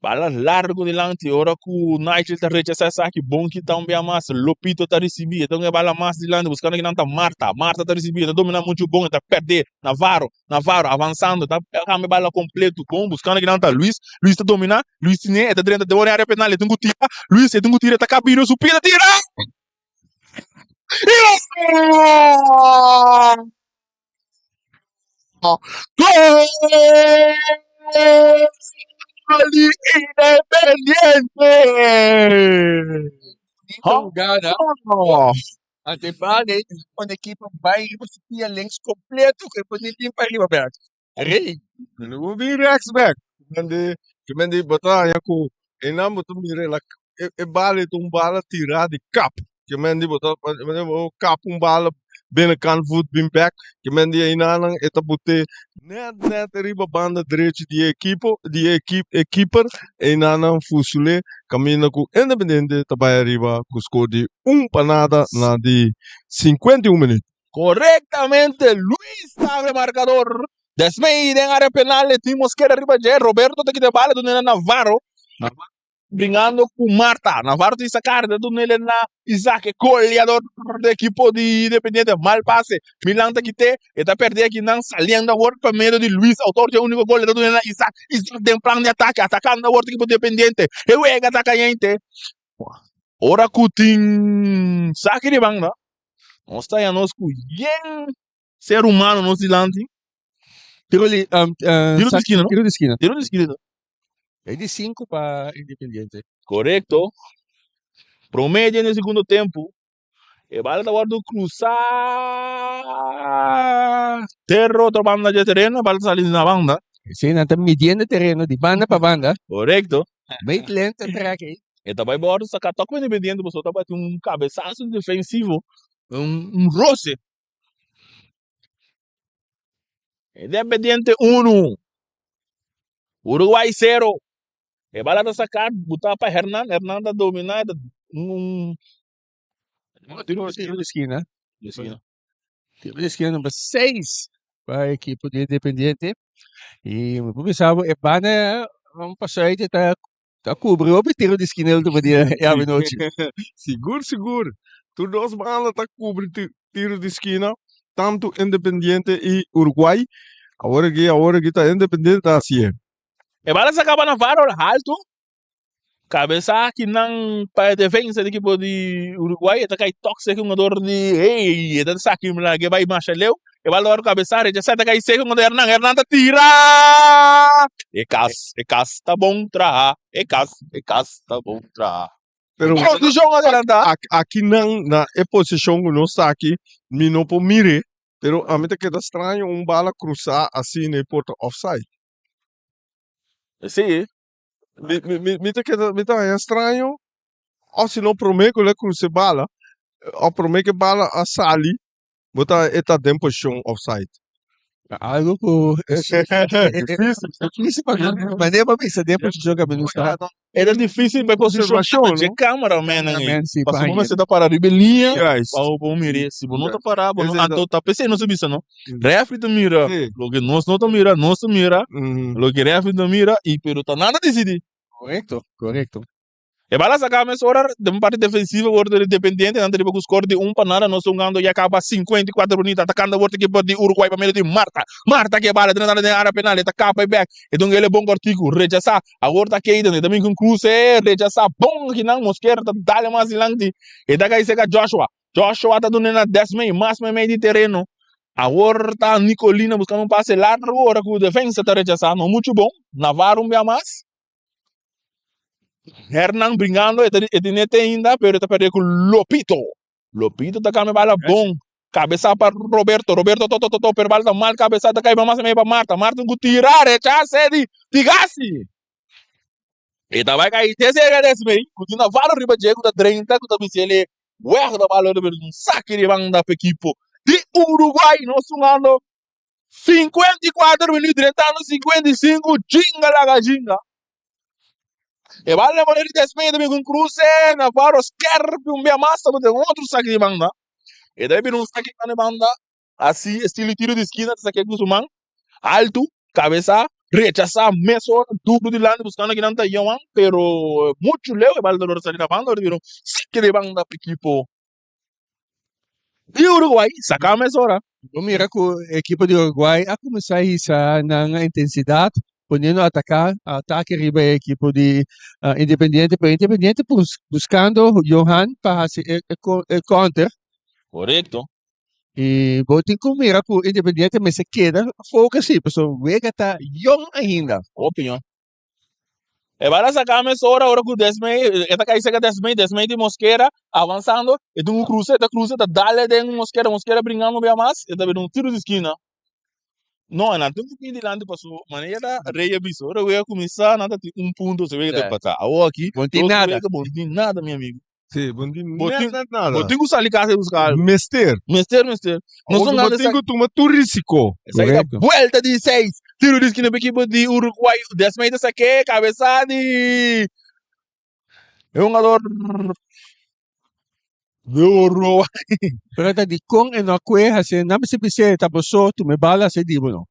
Bala largo dilanti ora ku Nigel ta rechasá esaki bon kita un bia mas Lopito ta risibí e ta un e bala mas dilanti buskando kinan ta Marta Marta ta risibí e ta dominá muchu bon e ta pèrdè Navarro Navarro avansando ta kambia e bala kompleto bon buskando kinan ta Luis Luis ta dominá Luis tine e ta drenta den área penal e tin ku tira Luis e tin ku tira e ta kabira su pia ta tira Gol di Independiente! Bonita jugada. Ante bale un ekipo bai riba su pia links completo ku e por ni tin pa riba bek. Rey. Bo bin rechts bek. Ki men di bo ta haña ku einan bo ta mira el a e bala ta un bala tirá di kap. Ki men di bo ta bo kap un bala binnenkant voet bin bek. Ki men di einanan e ta bot'é nèt nèt riba banda drechi di e ekipo di e e keeper. Einanan fusul'é kaminda ku Independiente ta bai ariba ku skor di un pa nada na di 51 minüt. Korektamente Luis ta abre markador. Desmey den área penal e tin Mosquera riba dje. Roberto ta kita e bala dun'e na Navarro. Navarro bringando ku Marta. Navarro tin saka ta dun'e na Isaac e goleador di ekipo di Independiente. Mal pase. Milan ta kit'e. E ta perde akinan saliendo awor pa medio di Luis autor di e uniko gol. E ta dun'e na Isaac. Isaac den plan di atake atakando awor ekipo di Independiente. E wega ta kayente. Ora ku tin saki di banda nos ta haña nos ku yen ser humano nos dilanti. Tiro di Tiro di skina, no? Tiro di skina. Tiro di skina. E di sinku pa Independiente. Korekto. Prome dje den segundo tempu e bala ta wòrdu krusá ter otro banda dje tereno, e bala ta sali na banda. Sí, nan ta midiendo e tereno di banda pa banda. Korekto. Maitland ta trek ei. E ta bai bòrdu saka tòk pa Independiente pasobra ta bati un kabesaso defensivo, un rose. Independiente unu, Uruguay sero. E bala ta saka buta pa Hernan, Hernan ta domina, e ta un Tiro di skina. Tiro di skina number 6 pa ekipo di Independiente. Y mi por bisa bo e banda un pasuite ta ta cubri hopi tiro di skina el último dia e avenochi. Sigur sigur. Tur dos banda ta cubri tiro di skina, tanto Independiente y Uruguay. Awor aki awor aki ta Independiente ta hacié. E bala sa caba Navarro halto. Cabeza aki nan pa e defensa di ekipo di Uruguay e ta kai tok seki hungador di hey e ta saki lage bai masha leu e bal ta cabeza rechasa e ta kai seki hungador Hernan Hernan ta tira e kas e kas ta bon traha e kas e kas ta bon traha. Pero Posishon adelantá. Aki nan na e posishon ku nos ta aki mi no por mir'é, pero ami ta keda straño un bala krusá asina e por ta offside. Sí. Mi mi mi mi ta keda mi ta haña straño òf si no promé ku el a krusa e bala òf promé ku e bala a sali bo ta e ta den posishon offside. Algo ku Difícil. difícil pa manera pa bisa den posishon ku ami no sta. E ta difícil pa e posishon Observashon, dje no? cameraman nan ei. Sí, pa Pasobra bo haña. mester ta para riba e liña Juist. pa bo por mira. Si bo no ta para, bo no Esei ta. anto ta p'esei nos a bisa no. Refri ta mira Sí. loke nos no ta mira, nos ta mira Mhm. loke refri ta mira i pero ta nan ta disidí. Korekto, korekto. E bala saca mesora den parti defensivo worde di Independiente, nan ta riba cu score di un pa nada, nos ta hungando ya caba 54 minuut, atacando worde ekipo di Uruguay pa medio di Marta, Marta ke bala drentando den area penal, e ta capa e bek, e dun ele bon cortico, rechasa, awor ta Keyden, e ta bin cu un cruce, rechasa bon akinan, Mosquera ta dale mas dilanti, e ta cay seca Joshua, Joshua ta duna na Desmey, mas meimei di tereno, awor ta Nicolina buscando un pase largo, ora cu defensa ta rechasa, no mucho bon, Navarro un bia mas. Hernan bringando, e ta e tin nete ainda, pero e ta perde ku Lopito. Lopito ta kambia bala bon. Kabesa pa Roberto, Roberto to to to to, pero bala ta mal kabesa, ta kai mas mei pa Marta. Marta ku tira, rechase di Tigasi. E ta bai kai te serka des mei, ku tin Navarro riba dje ku ta drenta, ku ta bisa ele weg da bala, pero un saki di banda pa ekipo di Uruguay. Nos jugando 54 minuut drentando 55 jinga laga jinga. E bala na poder di despeña también con cruce Navarro skerp un bia mas tabata un otro saque di banda. E debe bira un saque di banda así estilo tiro di esquina ta saque cu su man alto cabeza rechasa mesora duro dilanti buscando kinan ta Johan pero mucho leu e bala ta logra sali na banda ora bira un saque di banda pa equipo Di Uruguay saka mesora. Bo mira ku ekipo di Uruguay a kuminsá hisa nan intensidat poniendo ataká atake riba e ekipo di Independiente pero Independiente buskando Johan pa hasi e e counter. Korekto. I bo tin ku mira ku Independiente mester keda focus si pasobra wega ta yòn ainda. Hopi yòn. E bala saca mesora ora cu Desmey, e ta cay cerca Desmey, Desmey di Mosquera avanzando, e tin un cruce, e ta cruce, ta dale den Mosquera, Mosquera bringando bia mas, e ta bira un tiro di skina. No, e nan tin cu bin dilanti paso manera Rey a bisa, ora wega cuminsa nan ta tin un punto, se wega ta empata. Awor aki, Bon tin dos nada. wega bon tin nada mi amigo. Sí, bon tin Bo tin, net nada. bo tin cu sali casa y busca algo. Mester. Mester, mester. Nos Awor son bo gana tin sa cu tuma tur risico. Esaki ta Correcto. buelta di seis. Tiro di esquina pa equipo di Uruguay. Desmey ta saké cabeza di e hungador di Uruguay. Pero ta di con e no a kue hasi, nan mester bis'é ta bo so tuma e bala hasi di bo no.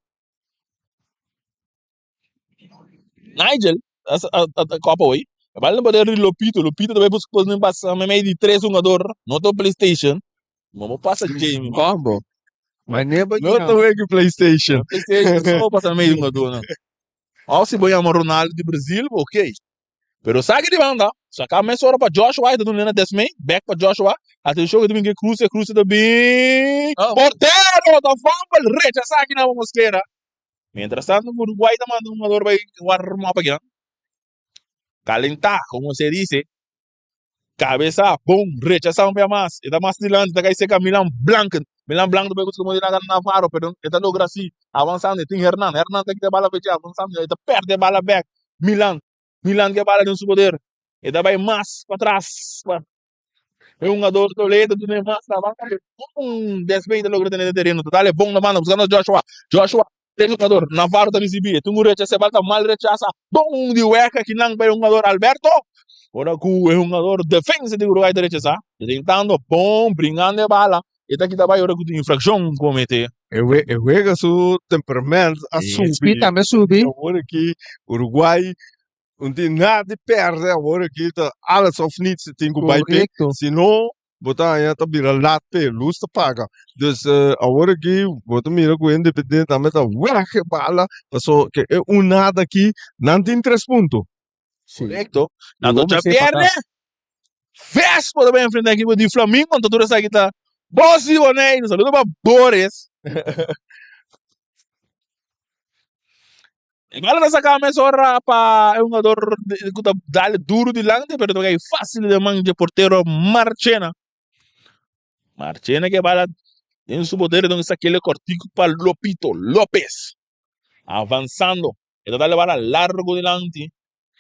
Nigel a a a kopa hoy. E bal na poder di Lopito. Lopito ta bai busca cos nin pasa meimei di tres hungador. No ta PlayStation. No bo pasa Jamie. Combo. Mane bo No ta wega PlayStation. PlayStation so pasa meimei di hungadornan. Of si bo yama Ronaldo di Brazil, ok. Pero saki di banda, saka mesora pa Joshua, e ta duna na Desmay, back pa Joshua. Atencion, e ta bin ke cruce, cruce ta bin. Portero ta fumble, rechasa aki na Mosquera. Mientras tanto Uruguay ta manda un jugador bai warm up akinan. Calentá, como se dice. Cabeza, bon, rechasa un bia mas. E ta mas dilanti, ta kai seca Milan Blanken. Milan Blanken ta bai busca modo di Navarro, pero e ta logra si avanzando. E tin Hernan, Hernan ta kita bala fecha, avanzando, e ta perde bala back. Milan, Milan ke bala den su poder. E ta bai mas patras. E hungador Toledo tene mas na banda. Un despeje ta logra tene den tereno. Total e bon na banda buscando Joshua. Joshua tres hungador. Navarro ta ricibi. E tin un rechasa e bal ta mal rechasa. Bon di weka kinan pa e hungador Alberto. Ora cu e hungador defensa di Uruguay ta rechasa. Intentando bon bringando e bala. E ta kita bay ora cu tin infraccion comete. E e wega su temperament a subi. Speed tambe a subi. Awor aki Uruguay Un tin nada di perde awor aki ta alles of niets tin ku bai p'e. Korekto. Si no bo ta haña ta bira lat p'e, lus ta paga. Dus awor aki bo ta mira ku Independiente tambe ta wèg e bala paso ke e un nada aki nan tin tres punto. Sí. Korekto. I Nan bo ta mester pierde. empatá. Vespo ta bai enfrenta ekipo di Flamingo anto tur esaki ta Bos di Boneiru. Saludo pa Boris. E bala ta saca mesora pa e hungador cu ta dale duro dilanti, pero ta cay facil den man dje portero Marchena. Marchena ke bala den su poder, don esaki cortico pa Lopito Lopez. Avanzando, e ta dale bala largo dilanti.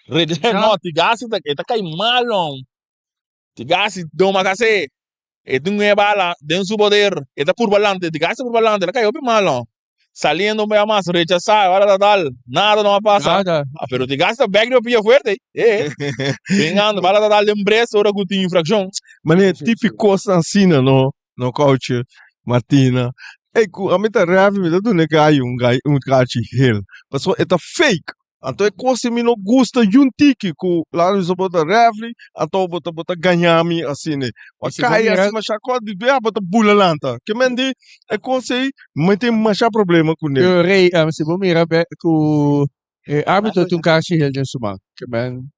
No, Tigasi ta, e ta cay malo. Tigasi doma case. E tin e bala den su poder. E ta purba lante, Tigasi ta purba lante, el a cay hopi malo. Saliendo un bea mas, rechasá, ora ta dal, nada no a pasa. Nada. Ah, pero Tigasi ta bek riba pia fuerte. Eh, bringando, bala ta dal den bres ora ku tin infraccion. Mane, tipi kosnan asina no, no kouche Martina. Ey, ku ami ta refi mi ta duna e gai un gai un kachi hel. Pasobra e ta fake. Anto e kos si mi no gusta yun tiki ku laga bisa bo ta refri anto bo ta bo ta gaña mi asina. Bo a Si bo kai mira asi masha kos di bia bo ta bula lanta. Ke men di e kos ei mi tin masha problema kuné. Pero Rey, si bo mira be ku e arbitro tin un kashi hel den su man. Ke men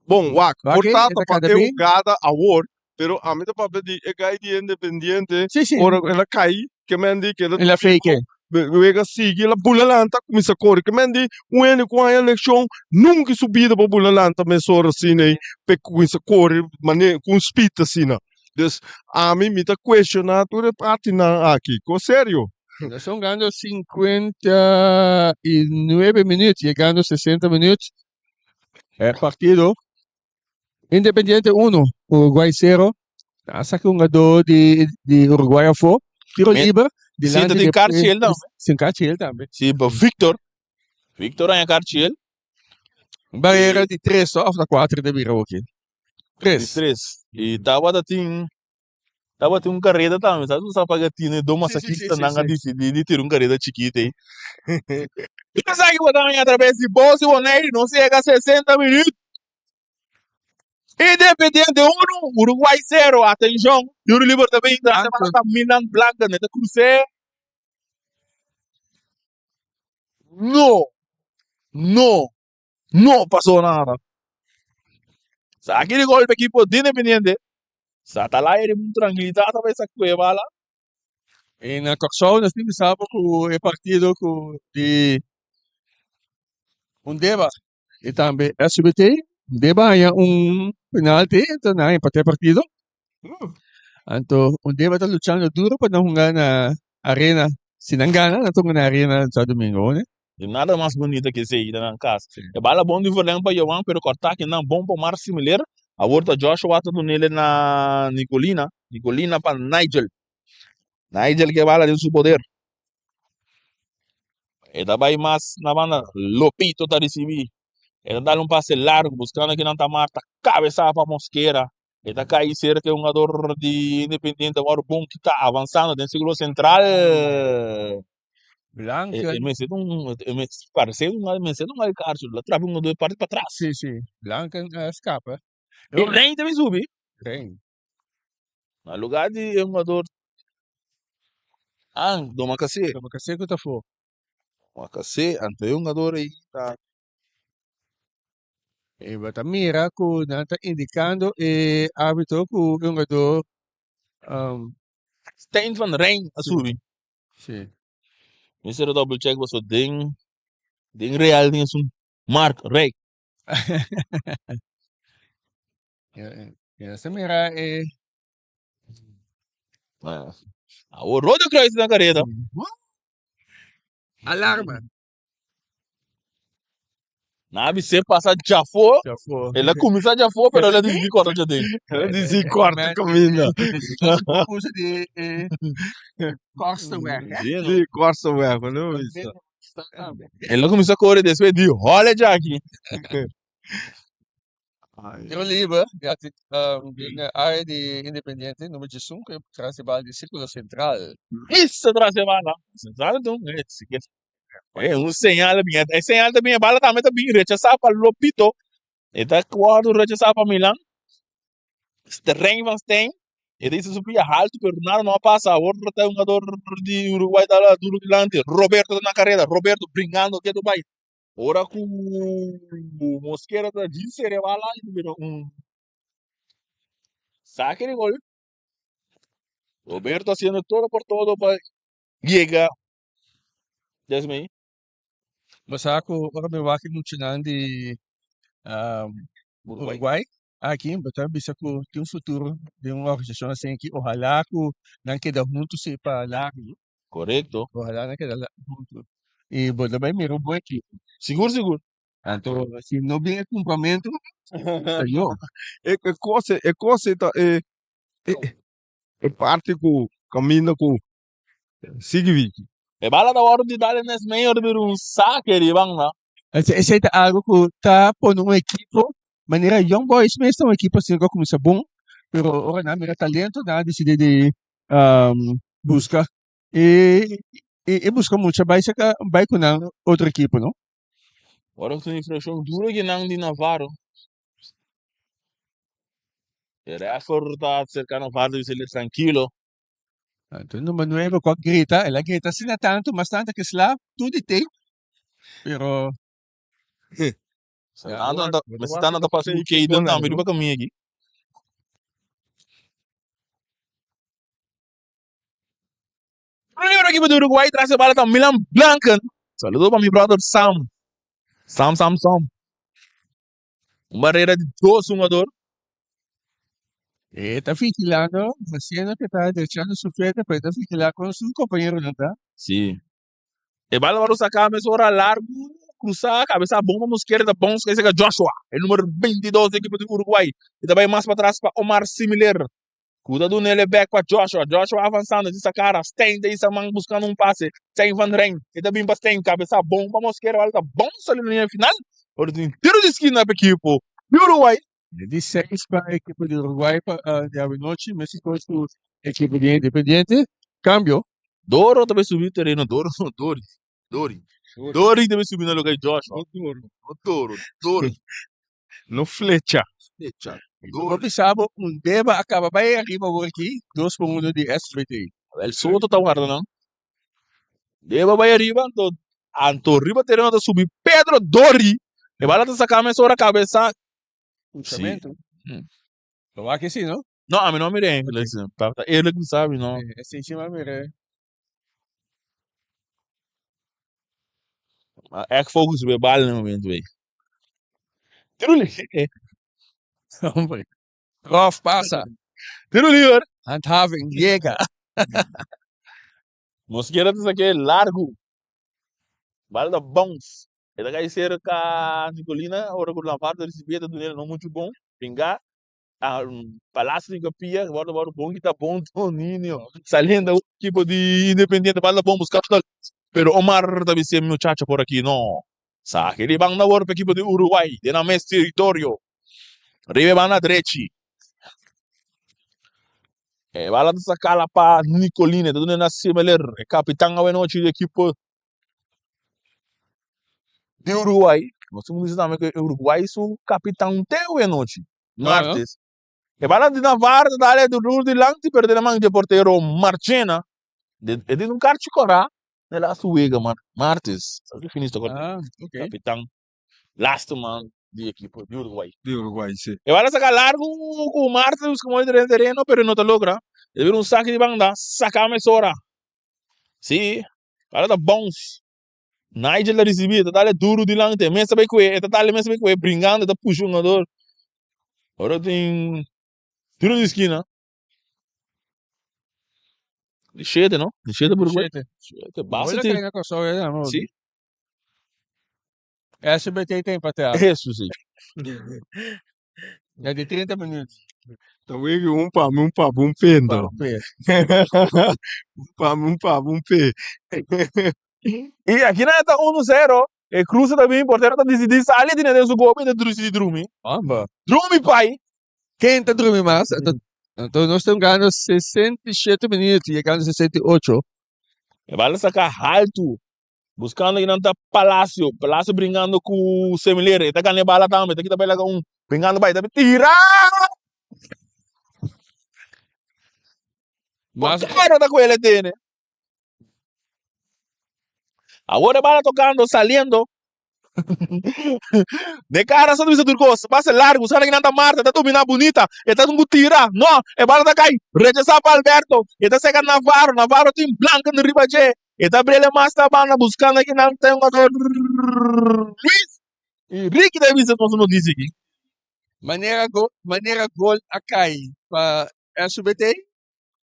Bon, wak, Wak por e, ta e ta ta pa kada e bin. hugada awor, pero ami ta papia di e gai di Independiente, Sí, sí. ora ku el a kai, ke men di ke el a El a fake. Wega sigui, el a bula lanta, kuminsá kore. Ke men di un hende ku haña lekshon nunka su bida por bula lanta mesora asina ei pa e kuminsá kore mane ku un speed asina. Dus ami mi ta kuestioná tur e partinan aki, kos serio. Nos ta hungando 59 minuut, yegando 60 minuut. E partido Independiente 1, Uruguay 0. A saca un hungador di, di Uruguay afó. Tiro Me- liber. Sí, Dilanti ta tin karchi el tambe. Sin karchi el tambe. Sí, pa Victor. Victor haña karchi el. Un barrera di 3 of na 4 de bira oki. Di 3. 3. I tabata tin Tabatin un kareda tambe, sabes ku sa paga tinu e dos masakistanan a disidí di tira un kareda chikito ei. Esaki bo ta haña atraves di Bos di Boneiru, nos yega 60 minüt. Independiente unu, Uruguay sero. Atenshon, Yuri Liber ta bin tras e bala ta Milan Blanken, e ta krus'é. No, no, No pasó nada. Saki di golpe equipo di Independiente. Sa Atalaya riba un trankilidat a bai sa kue bala. I na Kòrsou nos tin bisa bo ku e partido ku di Undeba i tambe SUBT. Undeba haña un penalti enton nan a empatá e partido. Anto Undeba ta luchando duro pa nan hunga na arena. Si nan gana nan ta hunga na arena djadumingo. Di nada mas bunita ke esei ta nan kas. E bala bon di verleng pa Johan pero kòrtá kinan bon pa Omar Similer. Awor ta Joshua ta dunele na Nicolina. Nicolina pa Nigel. Nigel ke bala den su poder. E ta bai mas na banda. Lopito ta risibí. E ta dal un pase largu buskando kinan ta Marta. Kabesá pa Mosquera. E ta kai serka e hungador di Independiente. Awor bon kita avansando den sirkulo sentral. Blanco. E, e mester un, e mester parece un, mester un al karcho, la trap un dos parte para atrás. Sí, sí. Blanco a escapa. E Rey también subi. Rey. Na lugar di e jugador ah, Domakase. Domakase ku ta fo. Domakase, anto e jugador ei ta E bo ta mira ku nan ta indikando e arbitro ku e hungador um, Stijn van Rijn a subi. Sí. Mi ser double check paso den den Real tin esun Mark Rey. Ja, ja, se mira e Ah. Awor Rode Kruis na careda. Alarma. Na bisé pasa djafó. Djafó. El a kuminsá djafó, pero el a disidí kòrta djaden. El a disidí kòrta kaminda. Usa di e Korsteweg, hè? Sí, no? Di Korsteweg, no bisa. El a kuminsá kore despues di hòle djaki. Tiro liber, ya ti den e área di Independiente, number diesunku tras di bal di Sirkulo Sentral. Misa tras e bala. Sentral enton, eh, si ke. Eh, un señal bin. E señal ta bin, e bala tambe ta bin rechasá pa Lopito. E ta wòrdu rechasá pa Milan. Sterrein van Steen. E ta hisa su pia haltu, pero nada no a pasa. Awor ta un hungador di Uruguay ta duro dilanti. Roberto ta na kareda. Roberto bringando ketu bai. Ora ku Mosquera ta djis sere bala i ta bira un sake di gol. Roberto haciendo todo por todo pa yega. Desmei. Bo sa ku ora mi wak e muchanan di Uruguay aki, bo ta bisa ku tin un futuro den un organisashon asin aki. Ohalá ku nan keda huntu si pa largu. Korekto. Ohalá nan keda huntu. I bo ta bai mira un buen ekipo. Sigur sigur. Anto si no bin e kumpramentu, ta yo. E kos e kos ta e e parti ku kaminda ku Sigui Vicky. E bala ta wòrdu di dal en es medio di bira un sake riba nan. Esei ta algo ku ta pone un ekipo manera Young Boys mes ta un ekipo asina ku a kuminsá bon, pero ora nan mira talento nan a disidí di buska i buska mucha bai saka bai ku nan otro ekipo no. Ora ku tin infrakshon duro di nan di Navarro. E rèfer ta aserká Navarro ta bisa el trankilo. Anto number nuebe ku a grita, el a grita asina tantu, mas tantu ke sla tur di tape, pero Santana ta, mester Santana ta pasa ku Kayden tambe riba kaminda aki. Primero ekipo di Uruguay tras e bala ta Milan Blanken. Saludo pa mi brother Sam. Sam, Sam, Sam. Un barrera di dos hungador. E ta vigilando, haciendo que ta derechando su frente, pero e ta vigila con su compañeronan ta. Sí. E bala wòrdu saká mesora largu, krusá, kabesá bon pa Mosquera, ta bon saka esei Joshua, e numero 22 di ekipo di Uruguay. E ta bai mas patras pa Omar Similer, ku ta duna el e bèk pa Joshua. Joshua avansando, di sakara, Stein ta hisa man buskando un pase. Stein van Rijn, e ta bin pa Stein, kabesá bon pa Mosquera, bala ta bon sali na liña final. Ora tin tiro di skina pa ekipo di Uruguay. Di seis pa ekipo di Uruguay pa di awenochi, Mexico su ekipo di Independiente. Cambio. Doro ta bai subi tereno, Doro no, Dori, Dori, Dori ta bai subi na lugar di Joshua. No Doro. No Doro, Dori. No flecha. Flecha. Bo bisa bo un deba a caba bai ariba awor aki, dos pa uno di SVT. El Soto ta warda nan. Deba bai ariba, anto, anto riba tereno ta subi Pedro Dori. E bala ta saca mesora cabeza. Pushamentu. Lo wak esi, no? No, ami no a mira eigenlijk. Pa ta eerlijk bisa, ami no. Esi si mi a mira. Maar echt focus op e bal na e momento ei. Tiro liber. Hombre. Rof pasa. Tiro liber. Handhaving yega. Mosquera ta saké largu. Bal ta bounce. E ta kai serka Nicolina ora ku Lampard ta risibí ta dun'el no muchu bon. Bingá Palacio di Capilla wòrdu wòrdu bon kita bon Toninho saliendo ekipo di Independiente bal ta bon buska pero Omar ta bis'é muchacho por aki no saki di banda wòrdu pa ekipo di Uruguay den nan mes teritorio riba e banda drechi e bala ta sakala pa Nicolina ta duna na Semeler e kapitan awenochi di ekipo di Uruguay. Nos tin ku bisa tambe ku Uruguay su kapitan te awe anochi, martes. E bala di Navarro ta dale duru dilanti pero den man di e portero Marchena. E tin un karchi kòrá na e lastu wega martes. Sa ki finis ta kòrá. Ah, ok. Kapitan lastu man di ekipo di Uruguay. Di Uruguay, si. E bala saka largu ku Martes buska mooi den tereno pero e no ta logra. E bira un saki di banda, saka mesora. Sí, bala ta bounce. Nigel ta ricibi, e ta dale duro dilanti, e mes ta bay cue, e ta dale mes ta bay cue, bringando, e ta pusha un jugador. Ora tin tiro di esquina. Di shete, no? Di shete por Shete. Shete, basta Hola tin. kai na Kòrsou ya no. Sí. SBT ta empatá. Eso sí. Na di 30 minuut. Ta wega un pa mi, un pa bo, un pe Pa ento. un pe. Un pa mi, un pa bo, un pe. Y aki nan ta uno zero. E cruze ta bin, portero ta disidí sali di den su gobi, e ta disidí drumi. Homber. Drumi pai! Ken ta drumi mas? Anto, anto nos ta hungando 67 minuut, yegando 68. E bala saka haltu. Buscando kinan ta Palacio. Palacio bringando cu Semilere. E ta gana e bala tambe. Ta kita bai laga un. Bringando bai. Ta tira! Mas Portero ta cu el e tene. Awor e bala tocando, saliendo. De cara sa bisa tur cos. Pase largo. Buscando kinan ta Marta. Ta domina bunita. E ta cu tira. No! E bala ta cay. Rechasa pa Alberto. E ta seca Navarro. Navarro tin Blanco riba dje. E ta brele mas na banda buscando aki nan ta hungador Luis y Ricky ta bisa nos un noticia aki. Manera go manera gol a kai pa SUBT,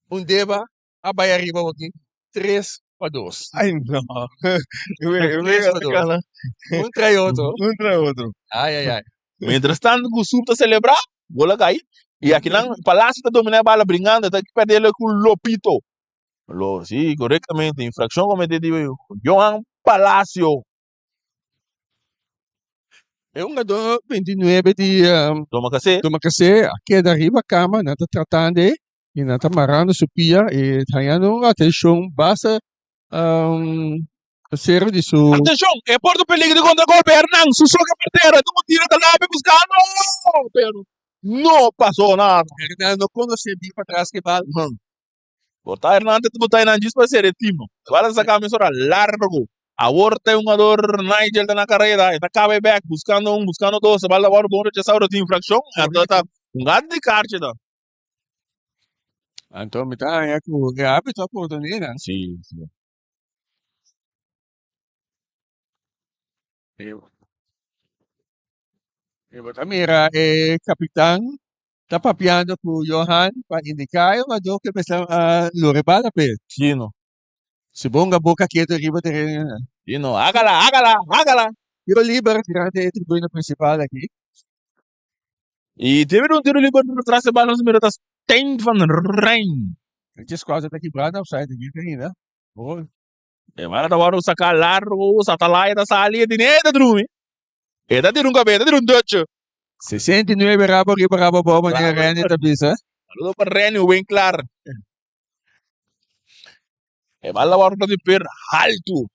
un deba a bai ariba hoki 3-2. Ay no. 3 pa 2. Un trae otro. Un trae otro. Ay ay ay. Mientras tanto ku Sub ta celebra, gol a kai. Y aki nan Palacio ta domina e bala bringando, ta perdele ku Lopito. Lo, sí, correctamente. Infraccion comete di Johan Palacio. E hungador 29 di um, Domacassé. Domacassé a keda riba kama, nan ta tratando e y nan ta marando su pia y hañando un atencion basta um, serio di su Atencion, e porta peligro di contragolpe. Hernan, su soke por tera. E tuvo tira ta lape buscando. Pero no pasó nada. Hernan no conoce bien pa tras ke bal. Bo ta Hernandez bo ta einan djis pa ser e team. Bal a saca mesora largo. Awor ta e hungador Nigel ta na carrera. E ta caba e bek buscando un, buscando dos. E bal ta worde bon rechasa ora tin infraccion. Anto ta hunga di kaartje ta. Anto mi ta haña ku e arbitro a pordon'é nan. Si, si. E bo ta mira e kapitan ta papiando ku Johan pa indiká e jugador ku e mester a lora e bala p'e. Chino. Si bo hunga boka ketu riba tereno. Chino, hágala, hágala, hágala. Tiro liber durante e tribuna principal aki. Y debe un tiro liber tras e bala nos mira ta Stijn van Rijn. E squadra ta kibrá na offside aki ainda. Gol. E bala ta wòrdu saká largu, Satalaya ta sali e tine e ta drumi. E ta tira un kabes, e ta tira un dutje. 69 rabo riba rabo abou manera Renny ta bisa. Saludo pa Renny Winklar. E bala wòrdu di per haltu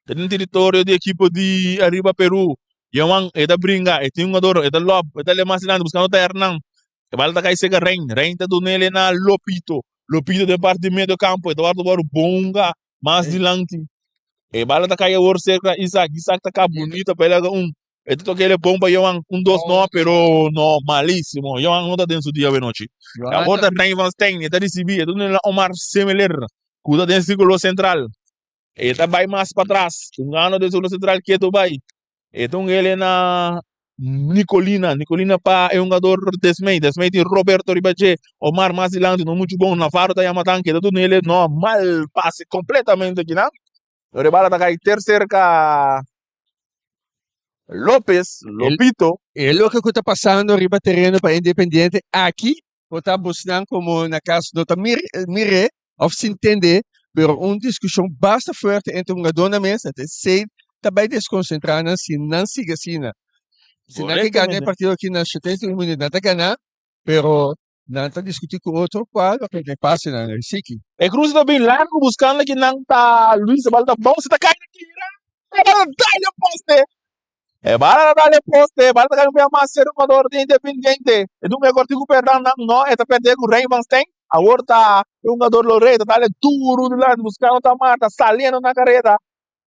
den teritorio di ekipo di Arriba Peru. Johan e ta bringa, e tin un jugador, e ta lòp, e ta lema mas dilanti buskando ta Hernan. E bala ta kai serka Rein, Rein ta dun'el na Lopito. Lopito den parti di medio kampo, e ta wòrdu wòrdu bonga mas dilanti. E bala ta kai awor serka Isaac, Isaac ta ka bunita pa e laga un. E ta toka el bon pa Johan, un dos no, pero no, malisimo. Johan no ta den su dia awenochi. Awor ta Rein van Steyn, e ta risibi, e ta duna Omar Semeler, ku ta den sirkulo sentral. E ta bai mas patras, hungando den sirkulo sentral ketu bai. E ta un ele na Nicolina, Nicolina pa e hungador Desmey, Desmey tin Roberto riba dje, Omar mas dilanti no muchu bon, Navarro ta yama tanki, e ta duna ele no mal pase completamente kinan. Pero e bala ta kai ter cerca Lopez, Lopito. E loke ku ta pasando riba tereno pa Independiente aki por ta bosnan komo na kas no ta mir'é òf sin tend'é, pero un diskushon basta fuerte entre hungadónan mes, anto esei ta bai deskonsentrá nan si nan sigui asina. Si nan ke gana e partido aki na 71 minüt nan ta gana, pero nan ta diskutí ku otro kual loke ta e pasenan risiki. E krus ta bin largu buskando ki nan ta Luis e bal ta bounce ta kai na kira e bal ta dal den poste e bal ta dal den poste e bal ta kai un bia mas ser jugador di Independiente e dun e korti ku perdan nan no e ta perde ku Rey van Steen awor ta e jugador Lorey ta dal duru dilanti buskando ta marta saliendo na kareda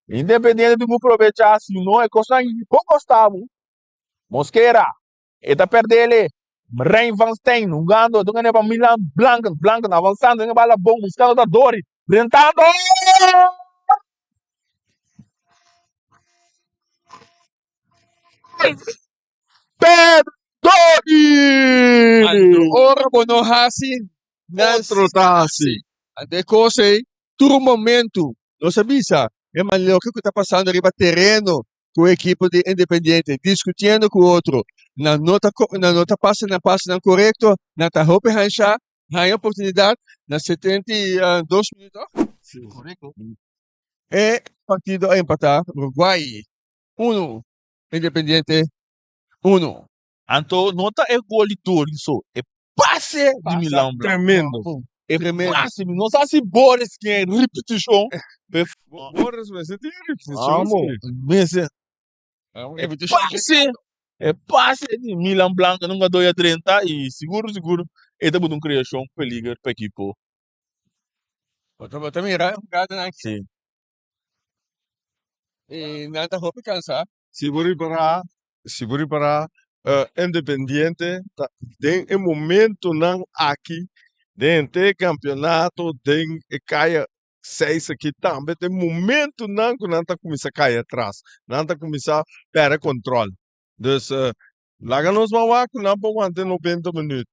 Independiente tin ku probecha si no e kosnan bo kosta bo Mosquera E ta perdele. Rein van Steen hungando dun ene pa Milan Blanken. Blanken avansando den e bala bon buscando ta Dori. Drentando! Pedro Dori! Anto ora bo no hasi, nan Otro ta hasi. Anto e kos ei, tur momentu nos a bisa e maloke ku ta pasando riba tereno ku ekipo di Independiente diskutiendo ku otro, nan no ta nan no ta pasa nan pasonan korekto, nan ta hopi hansha, haña oportunidat na 72 minüt tòg? Korekto. E partido a empatá, Uruguay unu, Independiente unu. Anto no ta e gol di Dori so, e pase di Milan Blanco. Tremendo. E Tremendo. pase, mi no sa si Boris ken ripetishon. Boris mester tin ripetishon. Amo, mester. E pase, e pase di Milan Blanco nunca doi a drenta y sigur sigur e ta buta un creacion peliger pa ekipo. Bo ta mira e hugadanan aki. Si. Y nan ta hopi cansa. Si bo ripará, si bo ripará, Independiente ta den e momentonan aki den henter e campeonato, den e kaya. Seis aki tambe ta e momentunan ku nan ta kuminsá kai atras, nan ta kuminsá pèrdè kòntròl. Dus laga nos ban wak ku nan por wanta e 90 minüt.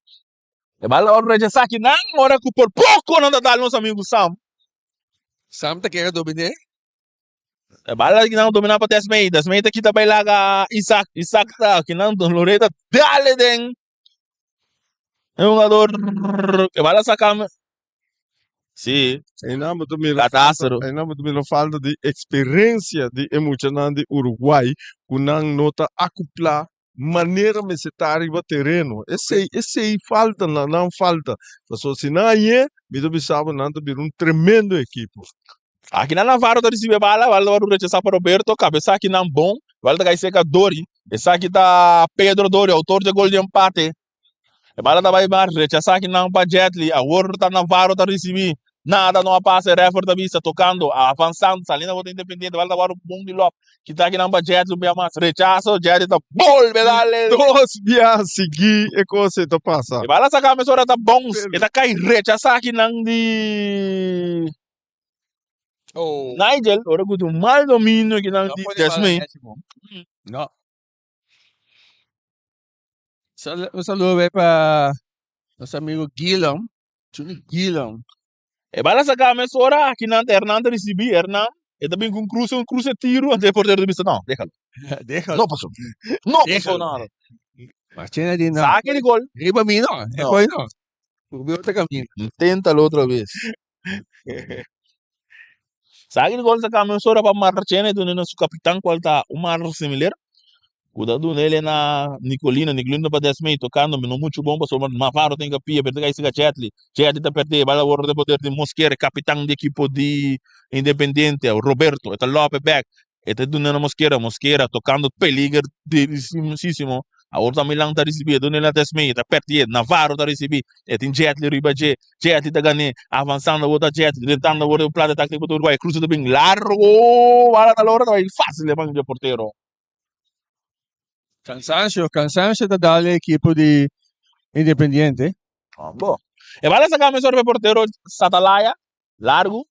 E bal a rechasá kinan ora ku por poko nan ta dal nos amigu Sam. Sam ta kere dominé. E bal a kinan dominá pa Desmey. Desmey ta kita bai laga Isaac. Isaac ta kinan Don Loreta dale den e hungador. E bal a saka. Sí. Einan bo ta mira falta, einan bo ta mira falta di experiencia di e muchanan di Uruguay ku nan no ta akuplá manera mester ta riba tereno. Esei, esei falta nan, nan falta. Pasobra si nan hañ'é, mi ta bisa bo nan ta bira un tremendo ekipo. Aki nan Navarro ta ricibi e bala, bala ta wòrdu rechasá pa Roberto, kabesá aki nan bon, bala ta kai serka Dori, esaki ta Pedro Dori, autor dje gol di empate. E bala ta bai mas rechasá aki nan pa Jetli, awor ta Navarro ta ricibi, nada no a pasa, e refer ta bisa tocando, avansando, saliendo bota Independiente, bala ta wòrdu bon di lòp, kita aki nan pa Jetli un bia mas, rechaso, Jetli ta bolbe dale. Dos bia sigui e kos ei ta pasa. E bala saka mesora ta bounce, e ta kai rechasá aki nan di. Oh. Nigel, ora ku un mal dominio ki nan No di pone bala Desmay. nechi bon. No. Sal- Un saludo bij pa nos amigo Guillaume. Juni Guillaume. E bala saka mesora, aki nan ta Hernan ta risibi, Hernan, e ta bin ku un cruce, un cruce tiro, anto e portero ta bisa, no, déjalo. Déjalo. No pasó. No pasó Déjalo. nada. Marchena di no. Sake di gol. Riba mi no. E No. gooi no. Purbi otro camino. Inténtalo otra vez. Sa ki gol ta cambia mesora pa Marchena y duna na su capitan cual ta Omar Similer. Cu ta duna ele na Nicolino, Nicolino pa Desmey tocando no mucho bon pasobra Mavaro tin capia pero ta cay siga Jetli. Jetli ta perde bala awor den poder di Mosquera capitan di equipo di Independiente Roberto e ta lope back E ta duna na Mosquera, Mosquera tocando peliger durísimo. Awor ta Milan ta ricibi, e duna el a Desmey, e ta perdi, Navarro ta ricibi, e tin Jetli riba dje, Jetli ta gané, avanzando awor ta Jetli, drentando awor den plan de ataque di Uruguay, cruce ta bin largo, bala ta logra ta bai facil den man dje portero. Cansancio, cansancio ta dal e equipo di Independiente. Bo. E bala saca mesora pa e portero Satalaya, largo,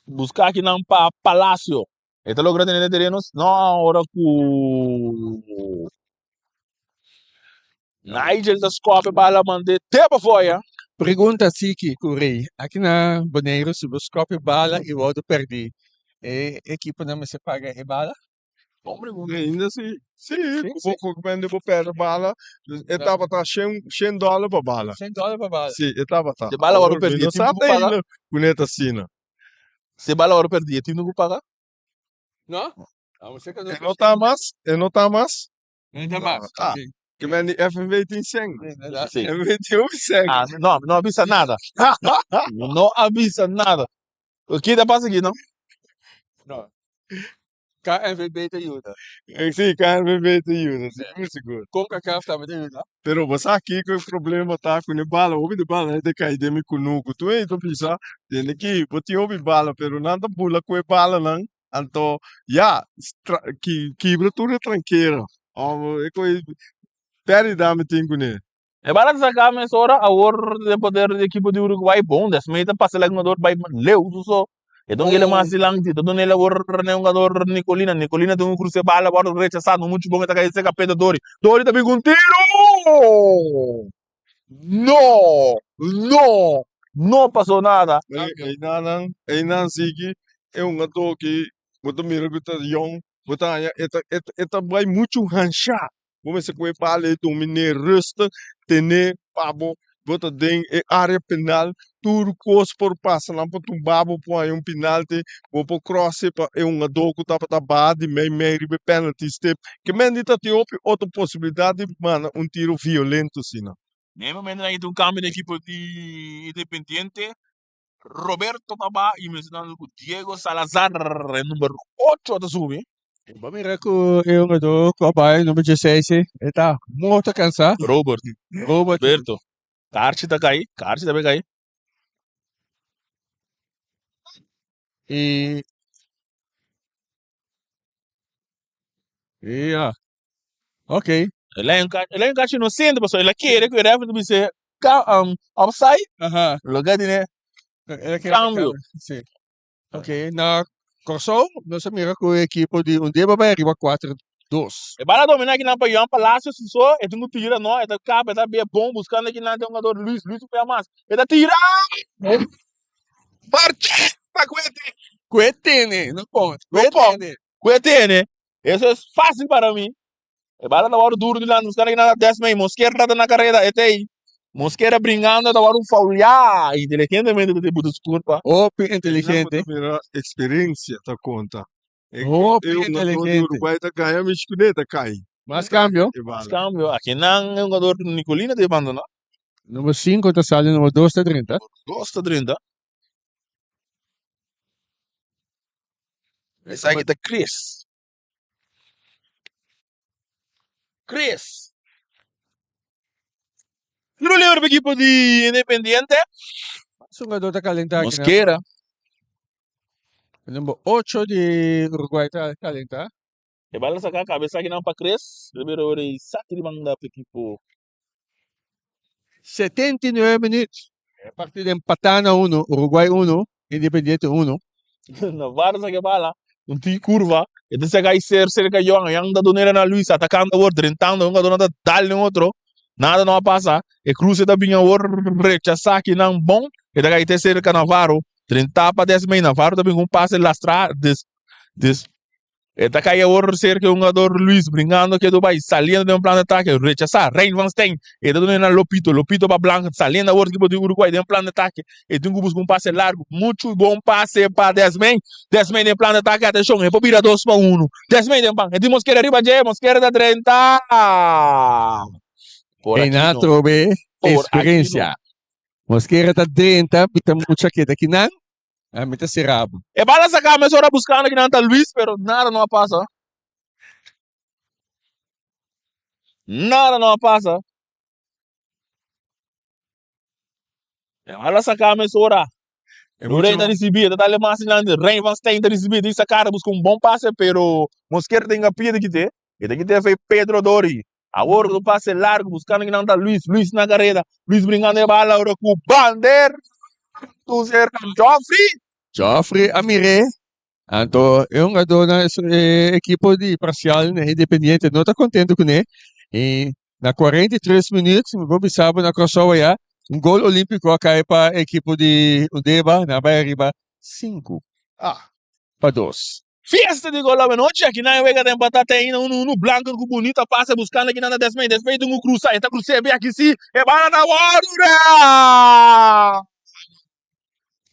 Buska akinan pa Palacio. E ta logra tene den tereno? No, ora ku Nigel ta skòp e bala mand'é te pafoya. Pregunta Siki ku Rey, aki na Boneiru si bo skòp e bala i wòrdu pèrdí, e ekiponan mester paga e bala? Bon pregunta. Ainda si, si, ku bo ku bende bo perde bala, e tabata shen, shen dòler pa bala. Shen dòler pa bala. Si, e tabata. Si bala wòrdu Awor mi perdí, no e tin sa ku te paga? ainda kuné ta asina. Si bala wòrdu perdí, e tin ku paga? No? Amo seka no E no ta mas, e no ta mas. No ta mas. Ah, Ok. ke men di FNV tin shen. Si. FNV tin hopi shen. Ah, no, no a bisa nada. No a bisa nada. Ki ta pasa aki, no? No. KNVB ta yuda. Sí, KNVB ta yuda, sigur, sigur. Concacaf tambe ta yuda. Pero bo sa kiko e problema ta ku e bala, hopi di bala ta kai den mi kunuku. Tur hende ta bisa, tende ki bo tin hopi bala, pero nan ta bula ku e balanan, anto ya, kibra tur e trankera. E koe pèrdida mi tin kuné. E bala ta saca mesora awor den poder di ekipo di Uruguay bon desmey ta pasa el hungador bay leu su so e don kele mas dilanti ta duna el awor na e hungador Nicolina Nicolina tin un cruce e bala wordo rechasa no mucho bon e ta cay seca Pedro Dori Dori ta bin cu un tiro no no no paso nada. Eynan eynan sigui e hungador ki bo ta mira cu ta yong bo ta haña e ta e ta bay mucho hansha. Bo mester ku e bala ei dominé rustig, tené pa bo, bo ta den e área penal, tur kos por pasa, nan por tumba bo por haña un penalti, bo por kròs'e pa e hungadó ku tabata baha di mei mei riba e penalty stip. Ke men di ta tin hopi otro posibilidat di manda un tiro violento asina. Na e momentonan ei tin un kambio den ekipo di Independiente. Roberto ta ba y mencionando cu Diego Salazar e number 8 ta subi. Bo mira cu e hungador cu a bay number 16 e ta morto cansa. Robert. Robert. Roberto. Karchi ta cay. Karchi ta bay cay. Y Ja. Ok. El a un el a un cacho inocente pasobra el a kere cu e referee ta bisa ka um offside. Aha. Lo ke tene El a kere cambio. Sí. Ok, na Kòrsou nos a mira ku e ekipo di Undeba bai ariba kuater dos. E bala domina kinan pa Yohan Palacios su so, e tin ku tira no, e ta kaba, e ta bia bon buskando kinan te hungador Luis, Luis un bia mas, e ta tira! Marcheta ku e tene! Ku e tene, no pon, ku No e pon, tene. ku e tene, eso es fácil para mi. E bala ta wòrdu duru dilanti, buskando kinan ta Desmay, Mosquera ta na kareda, e ta ei. Mosquera bringando ta wòrdu fauliá, inteligentemente ta buta su kurpa. Hopi Einan bo ta inteligente. mira experiencia ta konta. E Hopi e hungador di inteligente. Uruguay ta gaña mishi kuné ta kai. Mas cambio. E Mas bala. cambio, akinan e hungador Nicolino ta bandoná. Number 5 ta sali, number 2 ta drenta. Dos ta drenta. Esaki ta Chris. Chris. Tiro libre pa equipo di Independiente. Mas hungador ta calenta aki. Mosquera. Number 8 di Uruguay ta calenta. E bala saca cabeza aki nan pa Chris. Ribeiro ora y saki di banda pa equipo. 79 minuut. E partido empatá na uno. Uruguay 1, Independiente 1. Navarro saca e bala. Un tiki curva. E ta saca y ser cerca Johan. Johan ta donera na Luis. Atacando awor. Drentando. Un jugador ta dal den otro. Nada no a pasa. E cruce ta bin awor. Rechasa aki nan bon. E ta cay te cerca Navarro. Drenta pa Desmay. Navarro ta bin cu un pase lastra. Des, des, E ta kai awor serka e hungador Luis bringando ketu bai saliendo den un plan di atake rechasá Rein van Steen e ta duna na Lopito Lopito pa Blanco saliendo awor ekipo di Uruguay den plan di atake e tin ku buska un pase largu muchu bon pase pa Desmay Desmay den plan di atake atenshon e por bira dos pa unu Desmay den pan e tin Mosquera riba dje Mosquera ta drenta por Ei aki na no trobe por aki no. experiencia. Mosquera ta drenta bita mucha keda kinan. A mi ta sera bo. E bala saca mesora buscando kinan ta Luis pero nada no a pasa. Nada no a pasa. E bala saca mesora. E Lorey ta mucho ricibi, ta dale mas dilanti. Rey van Steen ta ricibi, di saca busca un bon pase pero Mosquera tenga pie di kite. E ta kite fe Pedro Dori. Awor un pase largo buscando kinan ta Luis. Luis na careda. Luis brincando e bala ora cu Bander. Tu cerca Joffrey. Joffrey a mir'é. Anto e hungadónan e ekipo di Parcial na Independiente no ta kontento kuné. I na 43 minüt mi por bisa bo na Kòrsou ayá un gol olímpiko a kai pa e ekipo di Undeba. Nan a bai ariba sinku pa dos. Fiesta di gol awenochi, akinan e wega ta empatá te ainda unu unu, Blanco ku bunita pase buskando akinan ta Desmay, Desmay tin ku krusa, e ta krus'é be aki si, e bala ta wòrdu rea!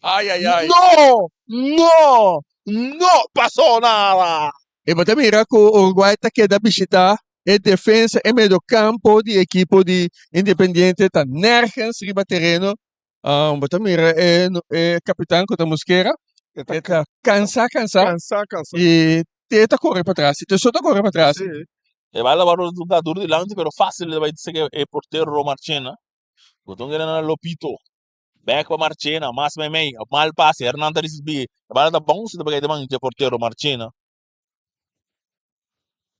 Ay ay ay. No! No! No pasó nada! E bo ta mira ku Uruguay ta keda bishitá e defensa, e mediokampo di ekipo di Independiente ta nergens riba tereno. Bo ta mira e e kapitan ku ta Mosquera, E ta e ta kansa kansa kansa kansa. i te ta kore patras, te so ta kore patras. Sí. E bala wòrdu toká duru dilanti pero fásil e bai seke e portero Marchena. Boton keda na Lopito. Bèk pa Marchena, mas meimei, mal pase, Hernan ta risibí. E bala ta bounce ta pega den man dje portero Marchena.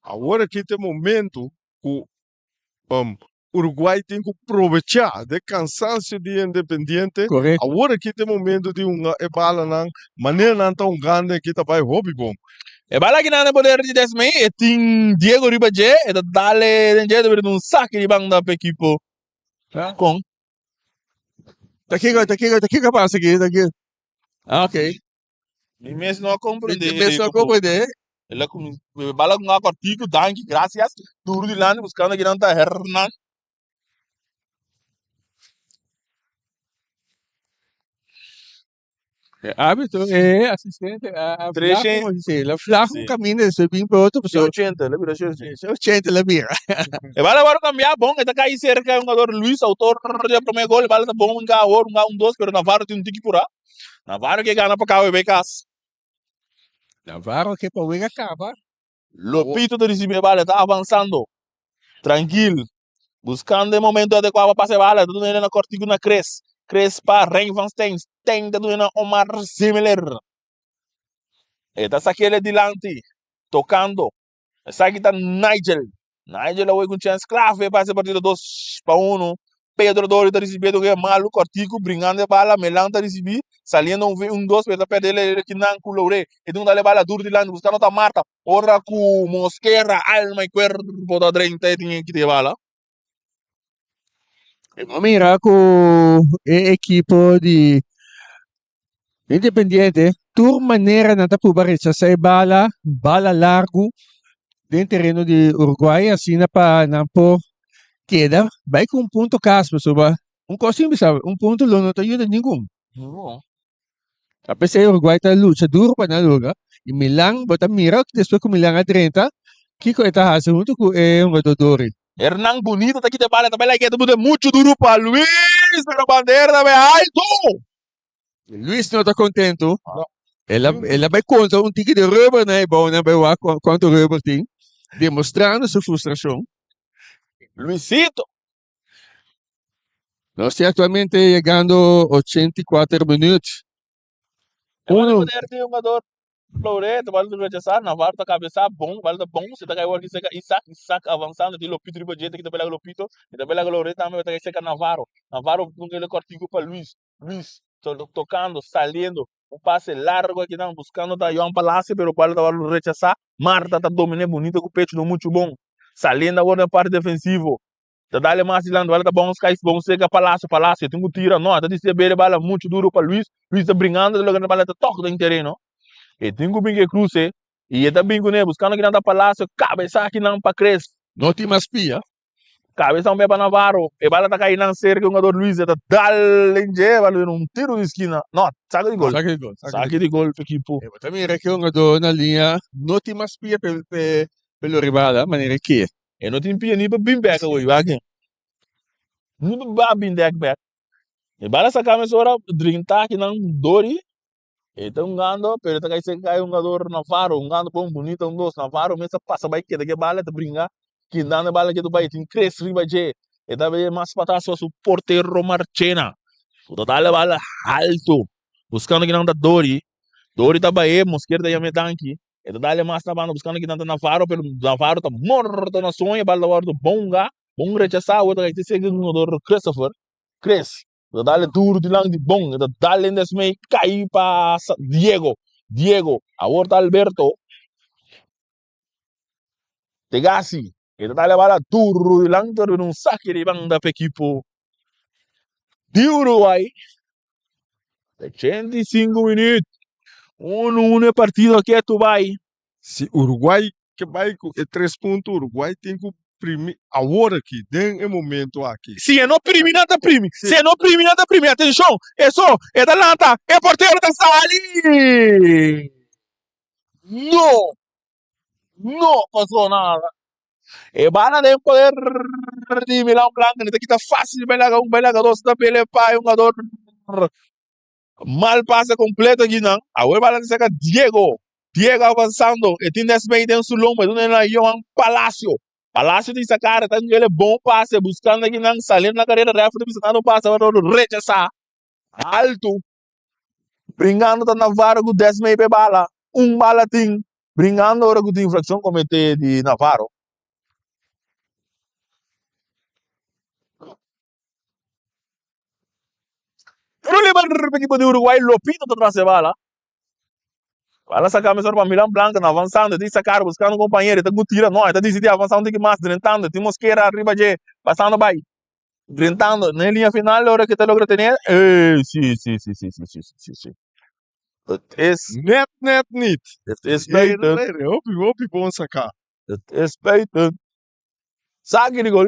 Awor aki ta e momento ku Uruguay tin ku probechá de kansansio di Independiente. Korekto. Awor aki ta e momento di hunga e balanan manera nan ta hungando aki ta bai hopi bon. E bala aki nan e poder di Desmey, e tin Diego riba dje, e ta dale den dje, ta bira un saki di banda pa ekipo. Kon? Ta kiko, ta kiko, ta kiko a pasa aki? Ta kiko? Ah, ok. Mi mes no a comprende. Mi mes no a comprende. El a bala con a cortico, danki, gracias. Duro dilanti buscando kinan ta Hernan. E árbitro, e asistente, a Tres vlag en- como dice, la vlag un Sí. camino después bin pa otro, Sí, so, 80, le bira 80. sí, 80 la bira. E bala wòrdu kambiá bon, e ta kai serka e hungador Luis, outor di e promé gol. E bala ta bon un ka awor, un ka un dos, pero Navarro tin un tiki purá. Navarro ke gana pa KWB kas. Navarro ke pa wega kaba. Lopito ta risibí e bala, e ta avansando trankil, buskando e momento adekuá pa pasa e bala. Ta duna na kòrtiku na Chris. Chris pa Rein van Steen. Steen ta duna na Omar Zimmeler. E ta sak'el dilanti, tokando. Esaki ta Nigel. Nigel a wega un chèns klave pa hasi e partido 2-1. Pedro Dori ta ricibi e malu cortico bringando e bala Melan ta ricibi saliendo un un dos pero ta perde el kinan cu Loure e tin cu dal e bala duro dilanti buscando ta Marta ora cu Mosquera alma y cuerpo ta drenta e tin e kita e bala. Bo mira cu e ekipo di Independiente tur manera nan ta purba rechasa e bala, bala largu den tereno di Uruguay asina pa nan por keda bai ku un punto kas pasobra un kos tin bisa un punto lo no ta yuda ningun. Ta p'esei Uruguay ta lucha duro pa nan logra y Milan bo ta mira despues ku Milan a drenta kiko e ta hasi huntu ku e hungador Dori. Hernan Bonito ta kita e bala ta bai laga e ta pone muchu duru pa Luis pero bandera ta bai alto. Luis no ta contento. El a, el a bai conta un tiki de rubber na e bouw, na bai wak cuanto rubber tin, demostrando su frustracion. Luisito. Nos tin actualmente llegando 84 minuut. Uno. Jugador Loreto, bal rechazar, Navarro ta cabeza, bon, bal ta bon, se ta cai worki seca Isaac, Isaac avanzando, tin Lopito riba dje, ta kita pela Lopito, e ta pela Loreto tambe, ta cai seca Navarro, Navarro nunca ele cortico pa Luis, Luis tocando, saliendo, un pase largo aki nan, buscando ta Johan Palacio, pero bal ta wordo rechazá, Marta ta domine bonito cu pecho, no mucho bon, saliendo awor den parte defensivo, Ta dale mas dilanti, bala ta bon sky, bon seca Palacio, Palacio tin cu tira, no, ta dici bere bala mucho duro pa Luis, Luis ta bringando, ta logra bala ta tok den tereno, e tin cu bin cu e cruce, y e ta bin cune, buscando kinan ta Palacio, cabeza akinan pa Cres. No tin mas pia. Cabeza un bia pa Navarro, e bala ta cay nan cerca e hungador Luis, e ta dal den dje, bala den un tiro di esquina, no, saca di gol. Saca di gol, saca di gol pa equipo. E bo ta mira cu e hungador na linea no tin mas pia pe lo ribala manera e ke. E no tin pia ni pa bin bek awor, wak ken. Ni pa ba bin dek bek. E bala saka mesora drinta akinan dori. E ta hungando, pero e ta kai seka kai hungador Navarro, hungando bon bunita un dos. Navarro mes a pasa bai keda ke bala, e ta bringa kindando e bala ketu bai, e tin tres riba dje. E ta bay mas patras pa su portero Marchena. Ku ta dal e bala halto, buskando kinan ta Dori. Dori ta bai e, Mosquera ta yama e danki. E ta dale mas na banda buscando kinan ta Navarro, pero Navarro ta morto na soño, bal ta wordo bon ga, bon rechasa, awor ta kai te segi hungador Christopher, Chris, ta dale duro dilanti bon, e ta dale en desmey, kai pa Diego, Diego, awor ta Alberto, Tegasi, e ta dale bala duro dilanti, pero un saki di banda pa ekipo di Uruguay. 85 minuut. 1-1 e partido ketu bai. Si Uruguay ke bai ku e tres punto, Uruguay tin ku primi awor aki, den e momento aki. Si e no primi nan ta primi. Si e no primi nan ta primi. Atenshon, eso, e ta lanta, e portero ta sali! No! No pasó nada. E bala den poder di Milan Blanco. Ta kita fácil bai laga un, bai laga dos. Ta pele pa e hungador. Mal pase completo aki nan. Awor bala ta saca Diego. Diego avanzando. E tin Desmey den su lomba. E duna na Johan Palacio. Palacio tin saca. Ta duna bon pase. Buscando aki nan. Saliendo na carrera. Referee bisa nada un pase. Awor rechasa. Alto. Bringando ta Navarro ku Desmey p'e bala. Un bala tin. Bringando ora ku tin infrakshon kometé di Navarro. Tiro liber pa ekipo di Uruguay. Lopito ta tras e bala. Bala saka mesora pa Milan Blanco na avansando. E tin sakar buskando kompañero. E ta ku tira. No, e ta disidí avansa un tiki mas. Drentando. Tin Mosquera ariba dje. Pasando bai. Drentando na e linea final ora ke ta logra tene eh si si si si si si si si Het is Net net niet. Het is buiten. Hopi hopi bon saka. Het is buiten. Saki di gol.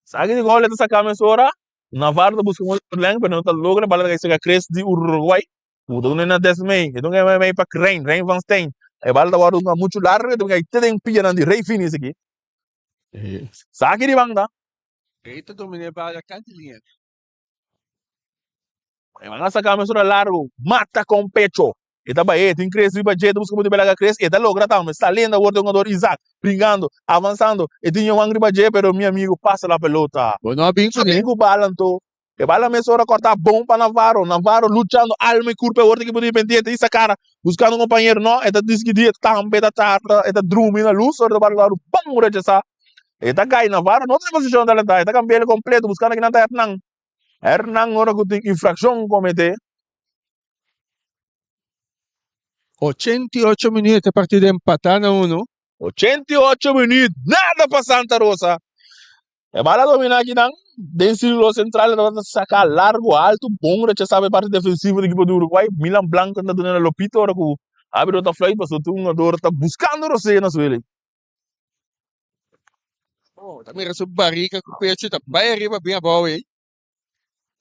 Saki di gol e ta saka mesora. Navarro ta buska un verlenging pero no ta logra. Bala ta kai saka Chris di Uruguay. Ku ta duna na Desmey, e duna mei pa Rein, Rein van Steen. E bala ta wòrdu duna muchu largu, e ta kai te den pianan di Rey Fini esaki. Saki di banda. Rey ta domina e bala kanti liña. E bala a saka mesora largu, mata kon pecho. E ta bai, e tin Chris riba dje, ta buska muchu belaga Chris, e ta logra tambe. Saliendo awor den jugador Isaac, bringando, avansando. E tin Johan riba dje, pero mi amigo pasa la pelota. Bo no a bin kuné. A bin ku bala anto. E bala mesora corta bon pa Navarro. Navarro luchando alma y curpa e word equipo di Independiente. Isa cara buscando un compañero. No, e ta disgidi, e ta tambe, e ta tarda, e ta drumi na luz. Ora ta bala bon rechasa. E ta kai Navarro no ta den posishon di alentá. E ta kambi'el kompleto buskando kinan ta Hernan. Hernan ora ku tin infrakshon kometé. 88 minuut e partido empatá na uno. 88 minuut nada pa Santa Rosa. E bala domina akinan den sirkulo sentral e tabata saka largo alto bon rechasá pa e parti defensivo di ekipo di Uruguay. Milan Blanco ta duna na Lopito ora ku arbitro ta fluit pasobra tur hungador ta buskando rosea na suela. Oh, ta mira su barriga ku pecho ta bai ariba bin abou ei.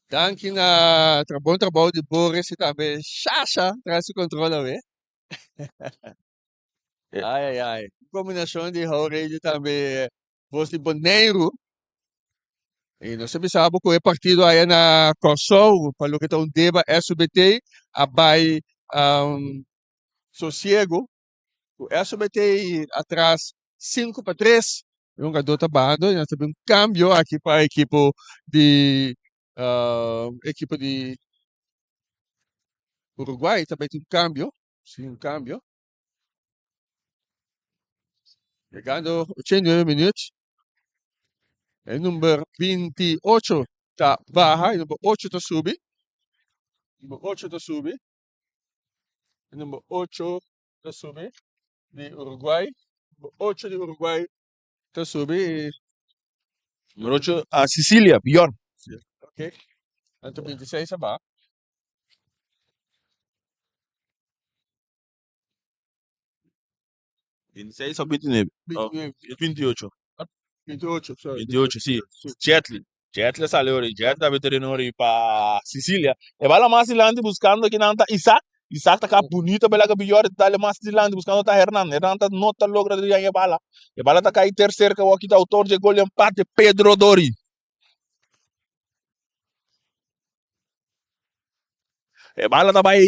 Danki na tra bon trabou di Boris y tambe Shasha tras su control awe. Ai ai ai. Combinacion di How Radio tambe Voz di Boneiru. Y nos a bisa bo cu e partido aya na Kòrsou pa loke ta un deba SUBT a bai um, sosiego. Cu SUBT atras 5-3. E hungador ta bahando y nos ta bin un cambio aki pa ekipo di uh, ekipo di Uruguay. Ta bay tin un cambio. Si, un cambio. Llegando 89 minuut. E number 28 ta baha, e number 8 ta subi. Number 8 ta subi. E number 8 ta subi di Uruguay. Number 8 di Uruguay ta subi. Number 8 a Sicilia, Bjorn. Ok. Anto 26 a baha. 26 of 29? Oh, 28. 28, sorry. 28, sí. Jetli. Jetli sale ori. Jetli ta terreno ori pa Sicilia. E bala mas dilante buscando aquí nanta Isaac. Isaac ta ka bonito bela ka Bjorn dale mas dilante buscando ta Hernan. Hernan ta no ta logra de e bala. E bala ta kai ter cerca o aqui ta autor de gol de empate Pedro Dori. E bala ta bai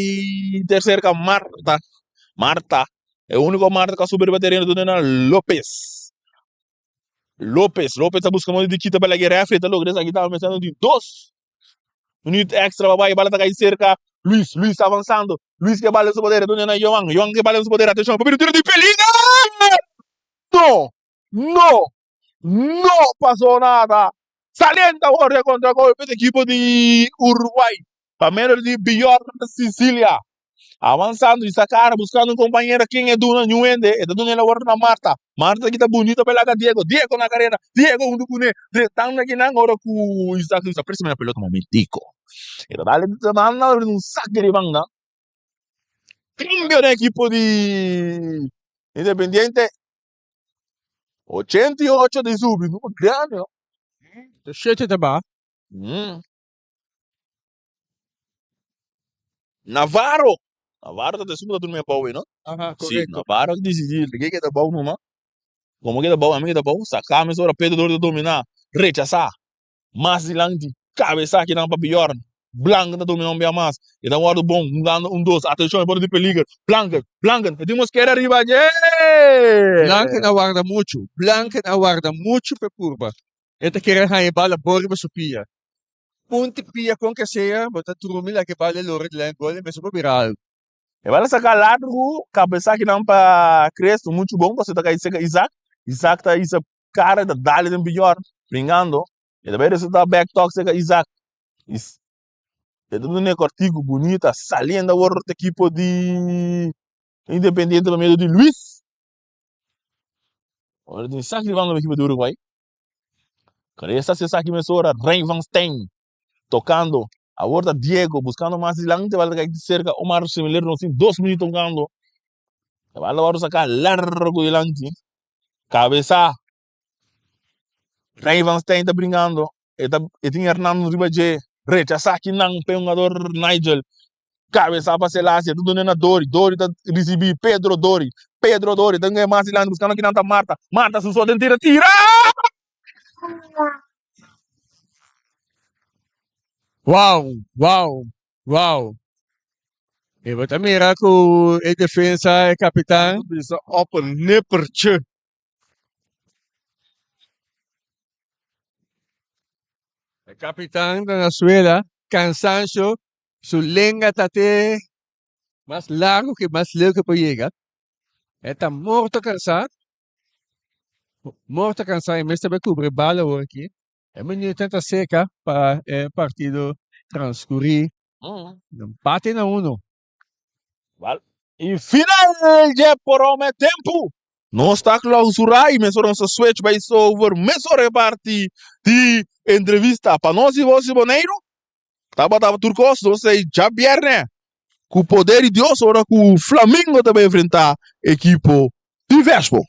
ter cerca Marta. Marta. E único Marta que subi riba terreno do na Lopes. Lopes. Lopes ta busca modo de quita bala que refri. Ta logra esaki ta pensando di dos minuut extra babai. Bala ta cai cerca Luis. Luis avanzando. Luis que bala en su poder. Donde na Johan. Johan que bala en su poder. Atención. Papiro tiro di peligro. No. No. No pasó nada. Saliente awor e kontragolpe di ekipo di Uruguay pa medio di Bjorn Sicilia. Avansando y sacara buscando un compañero ken e duna niun hende e ta duna el awor na Marta. Marta kita bunita pa laga Diego. Diego na carera. Diego hunto cune. Tretando akinan ora cu Isaac Luis a presta mi pelota momentico. E ta dale ta manda un saque di banda. Cambio den ekipo di Independiente. 88 di subi, no grande, no? De shete ta ba. Navarro. Navarro ta esun ku ta durmi abou ei, no? Aha, Sí, correcto. Navarro a disidí, de ke keda abou numa. Komo keda abou, ami keda abou. Saka mesora Pedro Dor ta dominá, rechasá. Mas dilanti, kabesá kinan pa Bjorn. Blanken ta dominá un bia mas. E ta wòrdu bon, hungando un dos. Atenshon, e por di peliger. Blanken, Blanken, e tin Mosquera riba dje! Blanken a warda muchu. Blanken a warda muchu p'e purba. E ta kere haña e bala bon riba su pia. Punti pia kon ke sea, bo ta drumi laga e bala e lora dilanti gol e mester por bira algu. E bala saka largu, kabesá kinan pa Cresto, muchu bon, pasobra e ta kai serka Isaac. Isaac ta hisa kara, e ta dale den Bjorn, bringando. E ta bai resultá back talk serka Isaac. Is e ta duna e kòrtiku bunita saliendo awor e ekipo di Independiente pa medio di Luis. Ora tin Isaac ribando pa ekipo di Uruguay. Cresta si esaki mesora Rey van Steen tocando. Awor ta Diego buscando mas dilante bala ta kai cerca Omar Semeleer nos tin dos minuto hungando. E bala wòrdu saká largo dilanti. Kabesa Rey van Steen ta bringando. E ta e tin Hernando riba dje. Rechasá kinan p'e hungador Nigel. Kabesa pa Selassie. Ta duna na Dori. Dori ta risibí Pedro Dori. Pedro Dori ta hunga mas dilanti buskando kinan ta Marta. Marta su so den tira. Tira! Wow, wow, wow. E bo ta mira ku e defensa, e kapitan. Bisa op een nippertje. E kapitan ta na suela, kansansio, su lenga ta te mas largu ke mas leu ke por yega. E ta morto kansá. Morto cansá e mester bai cubri bala awor aki. E minuutnan ta seca pa e partido transcuri. Empate na uno. Wal, y final dje prome tempu. Nos ta clausura y mesora nos ta switch bay over mesora e parti di entrevista pa nos y Voz di Boneiru. Tabata tur cos, nos ta djabierne cu poder di Dios ora cu Flamingo ta bay enfrenta ekipo di Vespo.